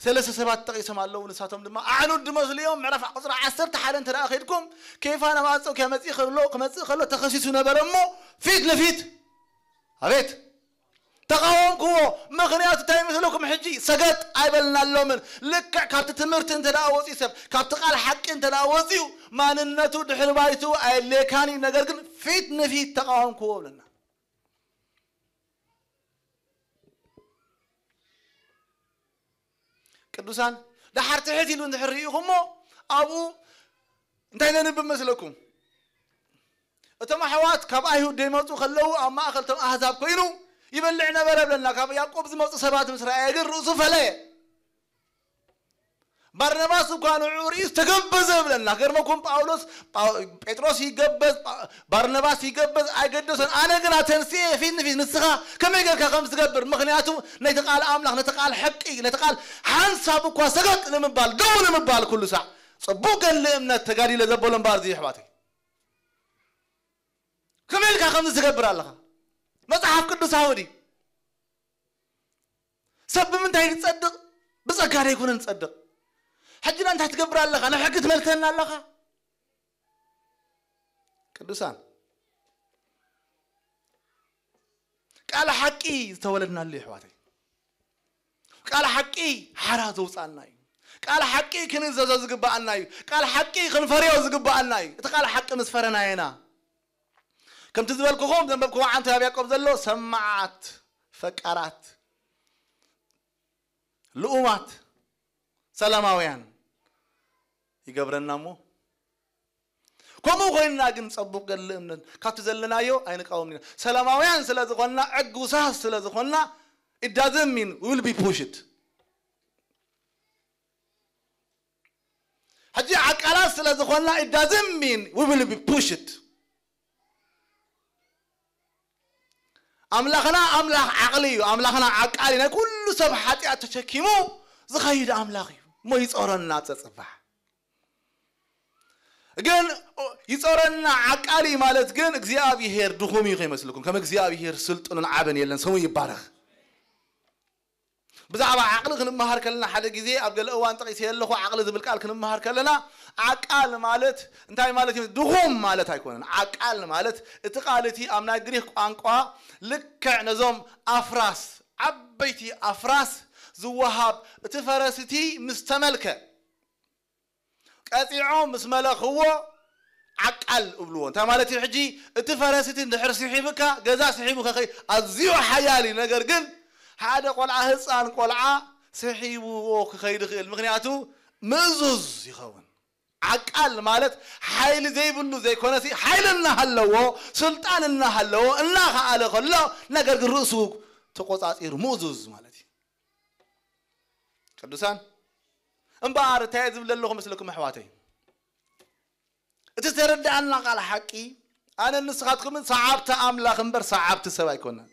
ሰለስተ ሰባት ጠቒሶም ኣለዉ። ንሳቶም ድማ ኣዕኑድ ዝመስሉ እዮም። ምዕራፍ ቁጽሪ ዓሰርተ ሓደ እንተ ደኣ ኸይድኩም፣ ኬፋ ናብ ኣንጾክያ መጺእ ከሎ፣ ክመጽእ ከሎ ተኸሲሱ ነበረ እሞ፣ ፊት ንፊት፣ ኣቤት፣ ተቓወምክዎ። ምኽንያቱ እንታይ ይመስለኩም? ሕጂ ሰገጥ ኣይበልናሎምን። ልክዕ ካብቲ ትምህርቲ እንተ ደኣ ወጺኡ ሰብ፣ ካብቲ ቃል ሓቂ እንተ ደኣ ወጺኡ፣ ማንነቱ ድሕሪ ባይትኡ ኣየድልየካን እዩ። ነገር ግን ፊት ንፊት ተቓወምክዎ ብለና። ቅዱሳን፣ ደሓር ትሕት ኢሉ እንድሕር ርኢኹሞ፣ ኣብኡ እንታይ ነንብብ መስለኩም? እቶም ኣሕዋት ካብ ኣይሁድ ደይመጹ ከለዉ ኣብ ማእከል እቶም ኣህዛብ ኮይኑ ይበልዕ ነበረ ብለና። ካብ ያዕቆብ ዝመጹ ሰባት ምስ ረኣየ ግን ርእሱ ፈለየ። ባርናባስ እኳ ንዕኡ ርእዩ ዝተገበዘ ብለና። ገርመኩም ጳውሎስ፣ ጳው-፣ ጴጥሮስ ይገበዝ፣ ጳ-፣ ባርናባስ ይገበዝ ኣይገደሶን። ኣነ ግን ኣተንስኤ ፊት ንፊት ንስኻ ከመይ ጌርካ ከም ዝገብር፣ ምኽንያቱ ነቲ ቃል ኣምላኽ፣ ነቲ ቃል ሓቂ፣ ነቲ ቃል ሓንሳብ እኳ ሰገጥ ንምባል፣ ደው ንምባል ኩሉ ሳዕ ጽቡቕ ገድሊ እምነት ተጋዲለ ዘበሎ እምበኣር እዚ ኣሕዋተይ። ከመይ ኢልካ ከምዚ ትገብር ኣለኻ? መጽሓፍ ቅዱሳዊ ድዩ? ሰብ ብምንታይ ዝጸድቕ? ብጸጋ ዶ ኣይኮነን ዝጸድቕ? ሕጂ እንታይ ትገብር ኣለኻ? ናብ ሕጊ ትመልሰና ኣለኻ? ቅዱሳን፣ ቃል ሓቂ ዝተወለድናሉ እዩ ኣሕዋተይ። ቃል ሓቂ ሓራ ዘውፅኣና እዩ። ቃል ሓቂ ክንእዘዞ ዝግባኣና እዩ። ቃል ሓቂ ክንፈርዮ ዝግባኣና እዩ። እቲ ቃል ሓቂ ምስ ፈረናየና፣ ከምቲ ዝበልኩኹም ዘንበብክዎ ዓንተ ኣብ ያዕቆብ ዘሎ ሰማዓት፣ ፈቃራት፣ ልኡማት፣ ሰላማውያን ይገብረና እሞ፣ ከምኡ ኮይንና ግን ጸቡቕ ገድሊ እምነት ካብቲ ዘለናዮ ኣይንቃወምን ኢና። ሰላማውያን ስለ ዝኾንና፣ ዕጉሳት ስለ ዝኾንና፣ it doesn't mean we will be pushed። ሕጂ ዓቃላት ስለ ዝኾንና፣ it doesn't mean we will be pushed። ኣምላኽና ኣምላኽ ዓቕሊ እዩ። ኣምላኽና ዓቃሊ፣ ናይ ኩሉ ሰብ ሓጢኣት ተሸኪሙ ዝኸይድ ኣምላኽ እዩ። እሞ ይጾረና ጸጽባሕ። ግን ይጾረና ዓቃሊ ማለት ግን እግዚኣብሄር ድኹም እዩ ከይመስልኩም። ከም እግዚኣብሄር ስልጡንን ዓበን የለን። ስሙ ይባረኽ። ብዛዕባ ዓቕሊ ክንመሃር ከለና፣ ሓደ ግዜ ኣብ ገለ እዋን ጠቒሰ ኣለኹ፣ ዓቕሊ ዝብል ቃል ክንመሃር ከለና፣ ዓቃል ማለት እንታይ ማለት እዩ? ድኹም ማለት ኣይኮነን። ዓቃል ማለት እቲ ቃል እቲ ኣብ ናይ ግሪክ ቋንቋ ልክዕ ነዞም ኣፍራስ፣ ዓበይቲ ኣፍራስ ዝወሃብ፣ እቲ ፈረስ እቲ ምስ ተመልከ፣ ቀጺዖም ምስ መለኽዎ ዓቃል እብልዎ። እንታይ ማለት እዩ? ሕጂ እቲ ፈረስ እቲ እንድሕር ስሒብካ፣ ገዛ ስሒቡ ከኸይ ኣዝዩ ሓያል እዩ። ነገር ግን ሓደ ቆልዓ፣ ህፃን ቆልዓ ስሒብዎ ክኸይድ ይኽእል። ምኽንያቱ ምእዙዝ ይኸውን። ዓቃል ማለት ሓይሊ ዘይብሉ ዘይኮነሲ፣ ሓይሊ እናሃለዎ፣ ስልጣን እናሃለዎ፣ እናኸኣለ ከሎ፣ ነገር ግን ርእሱ ተቆጻጺሩ ምእዙዝ ማለት እዩ። ቅዱሳን፣ እምበኣር እንታይ እየ ዝብል ዘለኹ መስለኩም ኣሕዋተይ? እቲ ዝተረዳኣና ቃል ሓቂ፣ ኣነ ንስኻትኩምን ሰዓብቲ ኣምላኽ እምበር ሰዓብቲ ሰብ ኣይኮናን።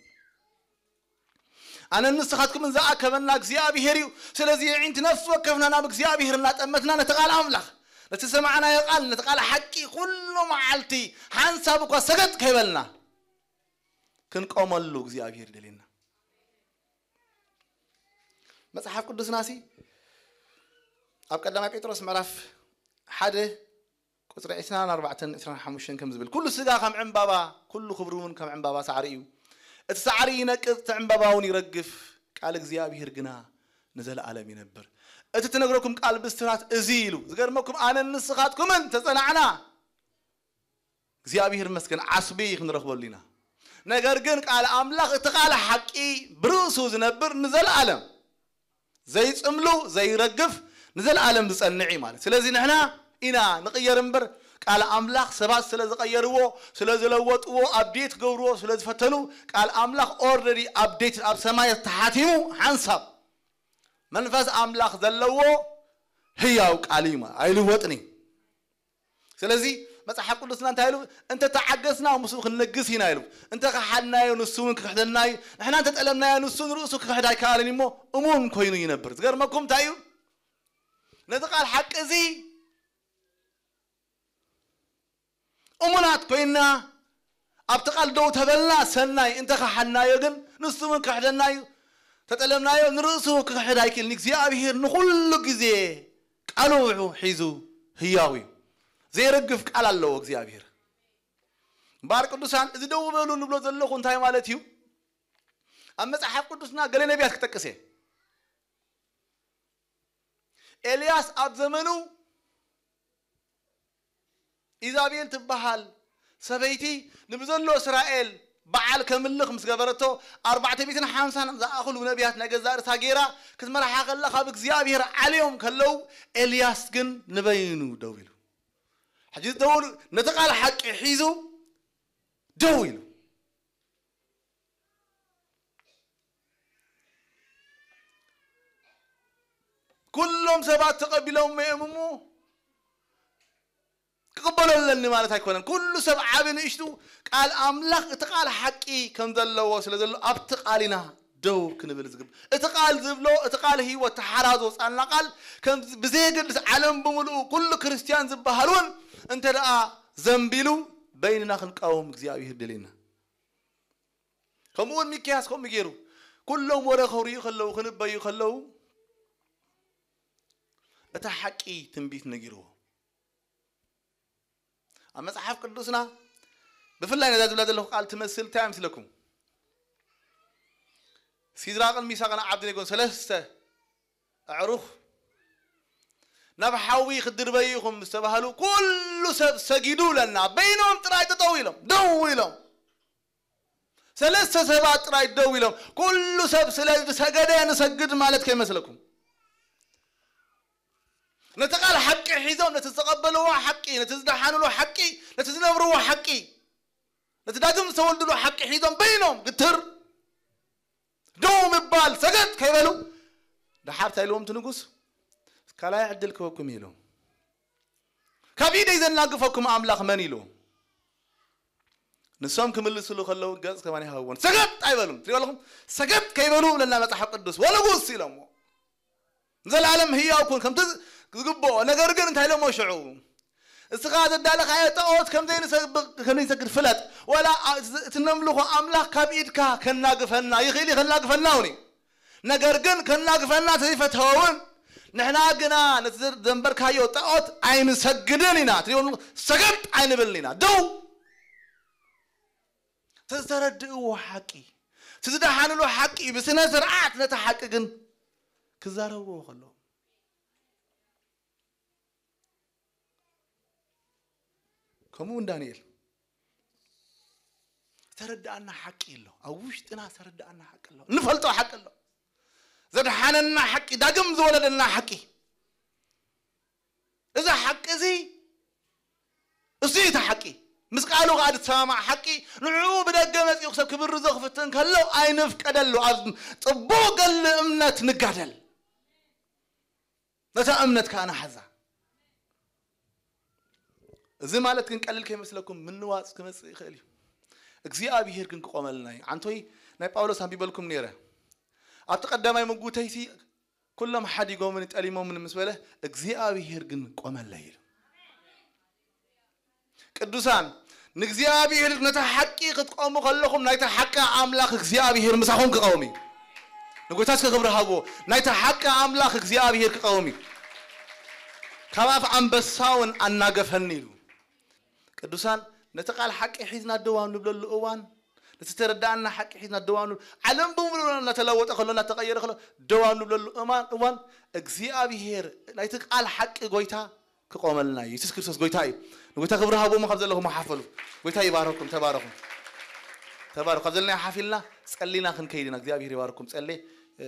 ኣነ ንስኻትኩምን ዝኣከበና እግዚኣብሄር እዩ። ስለዚ የዒንቲ ነፍሲ ወከፍና ናብ እግዚኣብሄር እናጠመትና ነቲ ቃል ኣምላኽ፣ ነቲ ሰማዕናዮ ቃል፣ ነቲ ቃል ሓቂ ኩሉ መዓልቲ ሓንሳብ እኳ ሰገጥ ከይበልና ክንቆመሉ እግዚኣብሄር ይደልየና። መጽሓፍ ቅዱስናሲ ኣብ ቀዳማይ ጴጥሮስ ምዕራፍ ሓደ ቁጽሪ ዕስራን ኣርባዕተን ዕስራን ሓሙሽተን ከም ዝብል፣ "ኩሉ ስጋ ከም ዕምባባ፣ ኩሉ ክብሪ እውን ከም ዕምባባ ሳዕሪ እዩ። እቲ ሳዕሪ ይነቅጽ፣ እቲ ዕምባባ እውን ይረግፍ፣ ቃል እግዚኣብሔር ግና ንዘለኣለም ይነብር። እቲ ትነግረኩም ቃል ብስራት እዚ" ኢሉ። ዝገርመኩም፣ ኣነን ንስኻትኩምን ተጸናዕና፣ እግዚኣብሔር ይመስገን፣ ዓስቢ ክንረኽበሉ ኢና። ነገር ግን ቃል ኣምላኽ፣ እቲ ቃል ሓቂ ብርእሱ ዝነብር ንዘለኣለም ዘይጽምሉ፣ ዘይረግፍ፣ ንዘለኣለም ዝጸንዕ እዩ ማለት። ስለዚ ንሕና ኢና ንቕየር እምበር፣ ቃል ኣምላኽ ሰባት ስለ ዝቐየርዎ፣ ስለ ዝለወጥዎ፣ ኣፕዴት ክገብርዎ ስለ ዝፈተኑ፣ ቃል ኣምላኽ ኦልሬዲ ኣፕዴት ኣብ ሰማይ ተሓቲሙ ሓንሳብ መንፈስ ኣምላኽ ዘለዎ ህያው ቃል እዩ ማለት፣ ኣይልወጥን እዩ። ስለዚ መጽሓፍ ቅዱስና እንታይ ኢሉ? "እንተ ተዓገስና ምስኡ ክንነግስ ኢና" ኢሉ። "እንተ ከሓድናዮ ንሱ እውን ክኽሕደና እዩ። ንሕና እንተ ጠለምናዮ ንሱ ንርእሱ ክኽሕድ ኣይከኣልን እሞ እሙን ኮይኑ ይነብር።" ዝገርመኩም እንታይ እዩ? ነዚ ቃል ሓቂ እዚ እሙናት ኮይና ኣብቲ ቃል ደው ተበልና ሰናይ፣ እንተ ከሓድናዮ ግን ንሱ እውን ክኽሕደና እዩ። ተጠለምናዮ ንርእሱ ክኽሕድ ኣይክእልን። እግዚኣብሔር ንኹሉ ግዜ ቃሉ ሒዙ ህያው እዩ። ዘይረግፍ ቃል ኣለዎ እግዚኣብሔር። እምበኣር ቅዱሳን፣ እዚ ደው በሉ ንብሎ ዘለኹ እንታይ ማለት እዩ? ኣብ መጽሓፍ ቅዱስና ገለ ነቢያት ክጠቅስ እየ። ኤልያስ ኣብ ዘመኑ ኢዛቤል ትበሃል ሰበይቲ ንብዘሎ እስራኤል በዓል ከምልኽ ምስ ገበረቶ፣ ኣርባዕተ ሚእትን ሓምሳን ዝኣኽሉ ነቢያት ናይ ገዛእ ርእሳ ገይራ ክትመርሓ ከላ፣ ካብ እግዚኣብሔር ዓልዮም ከለዉ፣ ኤልያስ ግን ንበይኑ ደው ኢሉ። ሕጂ ደው ኢሉ፣ ነቲ ቃል ሓቂ ሒዙ ደው ኢሉ። ኩሎም ሰባት ተቐቢሎም እዮም እሞ፣ ክቕበሎ ኣለኒ ማለት ኣይኮነን። ኩሉ ሰብ ዓቢ ንእሽቱ ቃል ኣምላኽ፣ እቲ ቃል ሓቂ ከም ዘለዎ ስለ ዘሎ፣ ኣብቲ ቃል ኢና ደው ክንብል ዝግብ። እቲ ቃል ዝብሎ፣ እቲ ቃል ህይወት ተሓራ ዝወጻልና ቃል፣ ከም ብዘየገድስ ዓለም ብምሉኡ ኩሉ ክርስትያን ዝበሃል እውን እንተ ደኣ ዘንቢሉ፣ በይንና ክንቃወም እግዚኣብሔር ደልየና። ከምኡ እውን ሚክያስ ከምኡ ገይሩ፣ ኩሎም ወረ ከውርዩ ከለዉ፣ ክንበዩ ከለዉ፣ እቲ ሓቂ ትንቢት ነጊርዎ። ኣብ መጽሓፍ ቅዱስና ብፍላይ ነዛ ዝብላ ዘለኹ ቃል ትመስል እንታይ ይመስለኩም? ሲድራቅን ሚሳቅን ኣብደኔጎን ሰለስተ ኣዕሩኽ ናብ ሓዊ ክድርበዩ ኢኹም ምስ ተባህሉ፣ ኩሉ ሰብ ሰጊዱ ኢለና። በይኖም ጥራይ ጠጠው ኢሎም፣ ደው ኢሎም። ሰለስተ ሰባት ጥራይ ደው ኢሎም። ኩሉ ሰብ ስለ ዝሰገደ ንሰግድ ማለት ከይመስለኩም። ነቲ ቃል ሓቂ ሒዞም፣ ነቲ ዝተቐበልዎ ሓቂ፣ ነቲ ዝደሓንሉ ሓቂ፣ ነቲ ዝነብርዎ ሓቂ፣ ነቲ ዳግም ዝተወልድሉ ሓቂ ሒዞም በይኖም ግትር ደው ምባል ሰገጥ ከይበሉ፣ ደሓር እንታይ ኢልዎም እቲ ንጉስ? "ካልኣይ ዕድል ክበኩም" ኢሉ። "ካብ ኢደይ ዘናግፈኩም ኣምላኽ መን?" ኢሉ። ንሶም ክምልስሉ ከለዉ ገጽ ከማን ይሃብዎን። ሰገጥ ኣይበሉን። ትሪኦ ኣለኹም? ሰገጥ ከይበሉ ለና መጽሓፍ ቅዱስ። "ወንጉስ" ኢሎሞ። "ንዘለኣለም ህያው ኩን ከምቲ ዝግብኦ። ነገር ግን እንታይ ኢሎሞ ሽዑ? እስኻ ዘዳለኻዮ ጣኦት ከም ዘይንሰግድ ፍለጥ። ዋላ ኣ-፣ እቲ ነምልኾ ኣምላኽ ካብ ኢድካ ከናግፈና ይኽእል እዩ፣ ከናግፈና እውን እዩ። ነገር ግን ከናግፈና ዘይፈተወውን ንሕና ግና ነቲ ዘንበርካዮ ጣዖት ኣይንሰግድን ኢና። ትሪኦም ሰገድ ኣይንብልን ኢና። ደው ተዝተረድእዎ ሓቂ፣ ትዝደሓንሉ ሓቂ ብስነ ስርዓት ነቲ ሓቂ ግን ክዛረብዎ ከለዉ ከምኡ እውን ዳንኤል ዝተረዳኣና ሓቂ ኣሎ። ኣብ ውሽጥና ዝተረዳኣና ሓቂ ኣሎ። እንፈልጦ ሓቂ ኣሎ። ዘድሓነና ሓቂ፣ ዳግም ዝወለደና ሓቂ። እዚ ሓቂ እዚ፣ እዚ እቲ ሓቂ። ምስ ቃሉ ከኣ ዝሰማማዕ ሓቂ፣ ንዕኡ ብደገ መጺኡ ክሰብ ክብርዞ ክፍትን ከሎ ኣይንፍቀደሉ። ኣብ ጽቡቕ ገል እምነት ንጋደል። ነታ እምነት ከኣ ንሓዛ። እዚ ማለት ግን ቀሊል ከይመስለኩም ምንዋጽ ክመጽእ ይኽእል እዩ። እግዚኣብሄር ግን ክቆመልና እዩ። ዓንቶይ ናይ ጳውሎስ ኣንቢበልኩም ነይረ። ኣብቲ ቀዳማይ ምጉተይሲ ኩሎም ሓዲጎምን ጠሊሞምን ምስ በለ እግዚኣብሄር ግን ቆመለይ ኢሉ። ቅዱሳን ንእግዚኣብሄር ነታ ሓቂ ክትቆሙ ከለኹም ናይታ ሓቂ ኣምላኽ እግዚኣብሄር ምሳኹም ክቐውም እዩ። ንጎይታ እስከ ክብሪ ሃብዎ። ናይታ ሓቂ ኣምላኽ እግዚኣብሄር ክቐውም እዩ። ካብ ኣፍ ኣንበሳ እውን ኣናገፈኒ ኢሉ። ቅዱሳን ነቲ ቃል ሓቂ ሒዝና ደው ኣብ ንብለሉ እዋን፣ ነቲ ተረዳእና ሓቂ ሒዝና ደው ኣብ ንብለሉ፣ ዓለም ብምሉእ እናተለወጠ ከሎ እናተቐየረ ከሎ ደው ኣብ ንብለሉ እማን እዋን እግዚኣብሄር ናይቲ ቃል ሓቂ ጎይታ ክቆመልና እዩ። የሱስ ክርስቶስ ጎይታ እዩ። ንጎይታ ክብሪ ሃብዎ እሞ ካብ ዘለኹም ሓፈሉ። ጎይታ ይባረኩም። ተባረኹ። ተባረኹ። ካብ ዘለናዮ ሓፊልና ጸሊና ክንከይድ ኢና። እግዚኣብሄር ይባርኩም። ጸሌ እ፣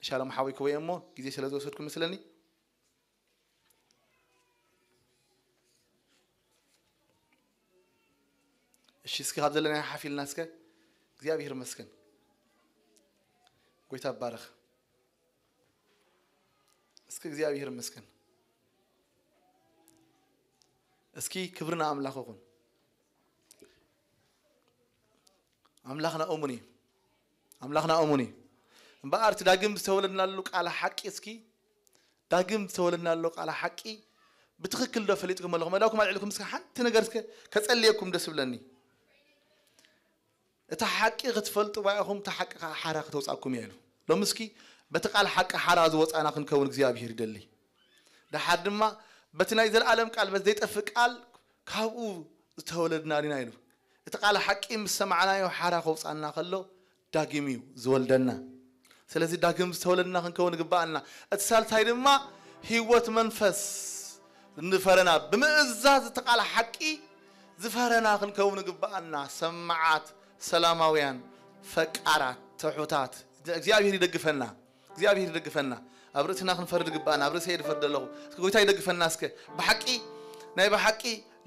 ሻሎም ሓወይ ክወየ እሞ ግዜ ስለ ዝወሰድኩ መስለኒ። እሺ እስኪ ካብ ዘለናዮ ሓፊልና እስከ እግዚኣብሄር ይመስገን። ጎይታ ይባረኽ። እስኪ እግዚኣብሄር ይመስገን። እስኪ ክብሪ ንኣምላኽ ይኹን። ኣምላኽና እሙን እዩ። ኣምላኽና እሙን እዩ። እምበኣር እቲ ዳግም ዝተወለድናሉ ቃል ሓቂ እስኪ ዳግም ዝተወለድናሉ ቃል ሓቂ ብትኽክል ዶ ፈሊጥኩም ኣለኹም? መዳውኩም ኣልዒልኩም እስከ ሓንቲ ነገር እስከ ከጸልየኩም ደስ ብለኒ። እታ ሓቂ ክትፈልጥዋ ኢኹም፣ እታ ሓቂ ከዓ ሓራ ክተውጻኩም እያ ኢሉ። ሎሚ እስኪ በቲ ቃል ሓቂ ሓራ ዝወጻና ክንከውን እግዚኣብሄር ይደሊ። ደሓር ድማ በቲ ናይ ዘለኣለም ቃል፣ በቲ ዘይጠፍእ ቃል ካብኡ ዝተወለድና ዲና ኢሉ። እቲ ቃል ሓቂ ምስ ሰማዕናዮ ሓራ ከውጻና ከሎ ዳግም እዩ ዝወልደና። ስለዚ ዳግም ዝተወለድና ክንከውን ይግባኣና። እቲ ሳልሳይ ድማ ህይወት መንፈስ ንፈረና ብምእዛዝ እቲ ቃል ሓቂ ዝፈረና ክንከውን ይግባኣና። ሰማዓት፣ ሰላማውያን፣ ፈቃራት፣ ትሑታት። እግዚኣብሄር ይደግፈና። እግዚኣብሄር ይደግፈና። ኣብ ርእስና ክንፈርድ ይግባኣና። ኣብ ርእሰይ ድፈርድ ኣለኹ። እስኪ ጎይታ ይደግፈና እስከ። ብሓቂ፣ ናይ ብሓቂ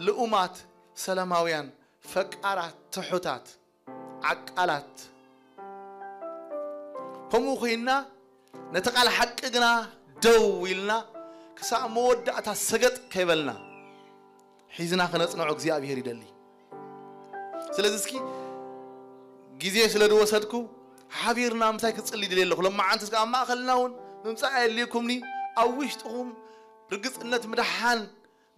ልኡማት፣ ሰላማውያን፣ ፈቃራት፣ ትሑታት፣ ዓቃላት። ከምኡ ኮይንና ነቲ ቃል ሓቂ ግና ደው ኢልና ክሳብ መወዳእታ ሰገጥ ከይበልና ሒዝና ክነጽንዖ እግዚኣብሄር ይደሊ። ስለዚ እስኪ ግዜ ስለ ዝወሰድኩ ሓቢርና ምሳይ ክጽሊ ድልየ ኣለኹ። ሎማዓንቲ እስከ ኣብ ማእኸልና እውን ምምጻእ ኣየድልየኩምኒ። ኣብ ውሽጥኹም ርግጽነት ምድሓን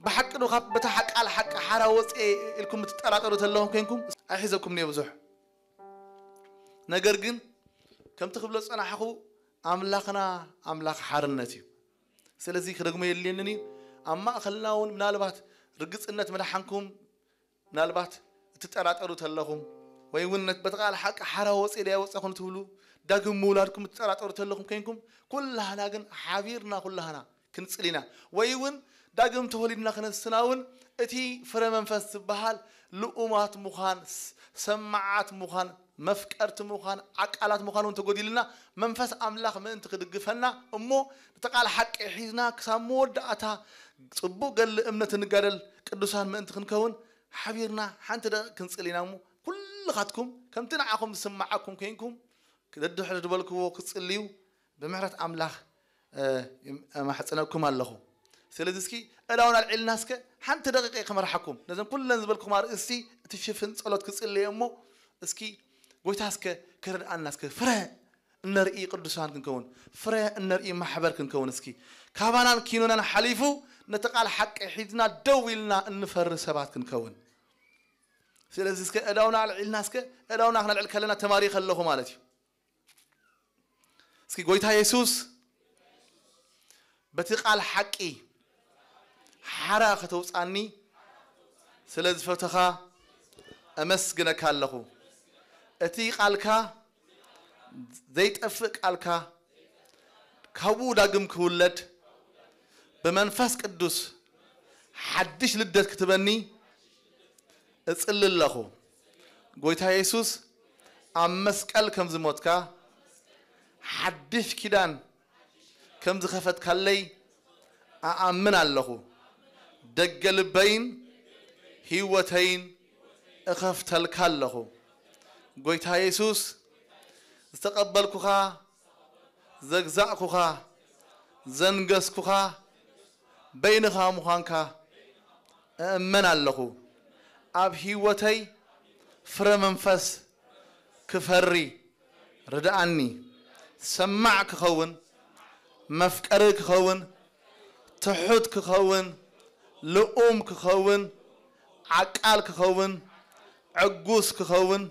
ብሓቂ ዶ ካብ በታ ሓ-፣ ቃል ሓቂ ሓራ ወፅኤ ኢልኩም እትጠራጠሩ ዘለኹም ኮይንኩም ኣይሕዘኩም እየ ብዙሕ። ነገር ግን ከምቲ ክብሎ ዝጸናሕኹ ኣምላኽና ኣምላኽ ሓርነት እዩ። ስለዚ ክደግሞ የድልየንን እዩ። ኣብ ማእኸልና እውን ምናልባት ርግጽነት ምድሓንኩም ምናልባት እትጠራጠሩ ተለኹም ወይ እውን ነት-፣ በቲ ቃል ሓቂ ሓራ ወፅኤ ድያ ወፀኹም ትብሉ ዳግም ምውላድኩም እትጠራጠሩ ተለኹም ኮይንኩም ኩላህና ግን ሓቢርና ኩላህና ክንጽል ኢና። ወይ እውን ዳግም ተወሊድና ክነስና እውን እቲ ፍረ መንፈስ ዝበሃል ልኡማት ምዃን፣ ስ-፣ ሰማዓት ምዃን፣ መፍቀርቲ ምዃን፣ ዓቃላት ምዃን እውን ተጎዲልና መንፈስ ኣምላኽ ምእንቲ ክድግፈና እሞ ነቲ ቃል ሓቂ ሒዝና ክሳብ መወዳእታ ጽቡቕ ገድሊ እምነት እንጋደል ቅዱሳን ምእንቲ ክንከውን ሓቢርና ሓንቲ ደቂቕ ክንጽል ኢና እሞ ኩልኻትኩም ከምቲ ንዓኹም ዝስምዓኩም ኮይንኩም ደድሕሪ ዝበልክዎ ክትጽልዩ ብምሕረት ኣምላኽ፣ እ፣ እማሕጽነኩም ኣለኹ። ስለዚ እስኪ እዳውን ኣልዒልና እስከ ሓንቲ ደቂቕ እየ ክመርሓኩም። ነዘን ኩለን ዝበልኩም ኣርእስቲ እቲ ሽፍን ጸሎት ክጽልየ እሞ እስኪ ጎይታ እስከ ክረድኣና እስከ ፍረ እነርኢ ቅዱሳን ክንከውን፣ ፍረ እነርኢ ማሕበር ክንከውን እስኪ ካባናን ኪኖናን ሓሊፉ ነቲ ቃል ሓቂ ሒዝና ደው ኢልና እንፈሪ ሰባት ክንከውን። ስለዚ እስከ እዳውና ኣልዒልና እስከ እዳውና ክነልዕል ከለና ተማሪኸ ኣለኹ ማለት እዩ። እስኪ ጎይታ የሱስ በቲ ቃል ሓቂ ሓራ ከተውፃኒ ስለ ዝፈተኻ እመስግነካ ኣለኹ። እቲ ቃልካ ዘይጠፍእ ቃልካ ካብኡ ዳግም ክውለድ ብመንፈስ ቅዱስ ሓድሽ ልደት ክትበኒ እጽሊ ኣለኹ። ጎይታ የሱስ ኣብ መስቀል ከም ዝሞትካ ሓድሽ ኪዳን ከም ዝኸፈትካለይ ኣኣምን ኣለኹ። ደገ ልበይን ህይወተይን እኸፍተልካ ኣለኹ። ጎይታ የሱስ ዝተቐበልኩኻ፣ ዘግዛእኩኻ፣ ዘንገስኩኻ በይንኻ ምዃንካ እእመን ኣለኹ። ኣብ ህይወተይ ፍረ መንፈስ ክፈሪ ርድኣኒ። ሰማዕ ክኸውን፣ መፍቀሪ ክኸውን፣ ትሑት ክኸውን፣ ልኡም ክኸውን፣ ዓቃል ክኸውን፣ ዕጉስ ክኸውን፣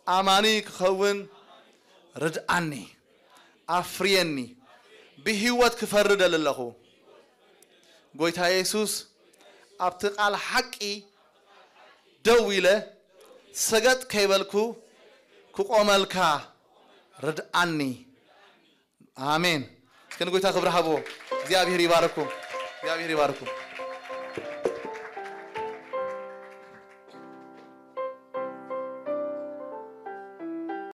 ኣማኒ ክኸውን ርድኣኒ። ኣፍርየኒ። ብህይወት ክፈሪ ደሊ ኣለኹ። ጎይታ የሱስ ኣብቲ ቃል ሓቂ ደው ኢለ ሰገጥ ከይበልኩ ክቆመልካ ርድኣኒ። ኣሜን። እስከ ንጎይታ ክብሪ ሃብዎ። እግዚኣብሔር ይባርኩም። እግዚኣብሔር ይባርኩም።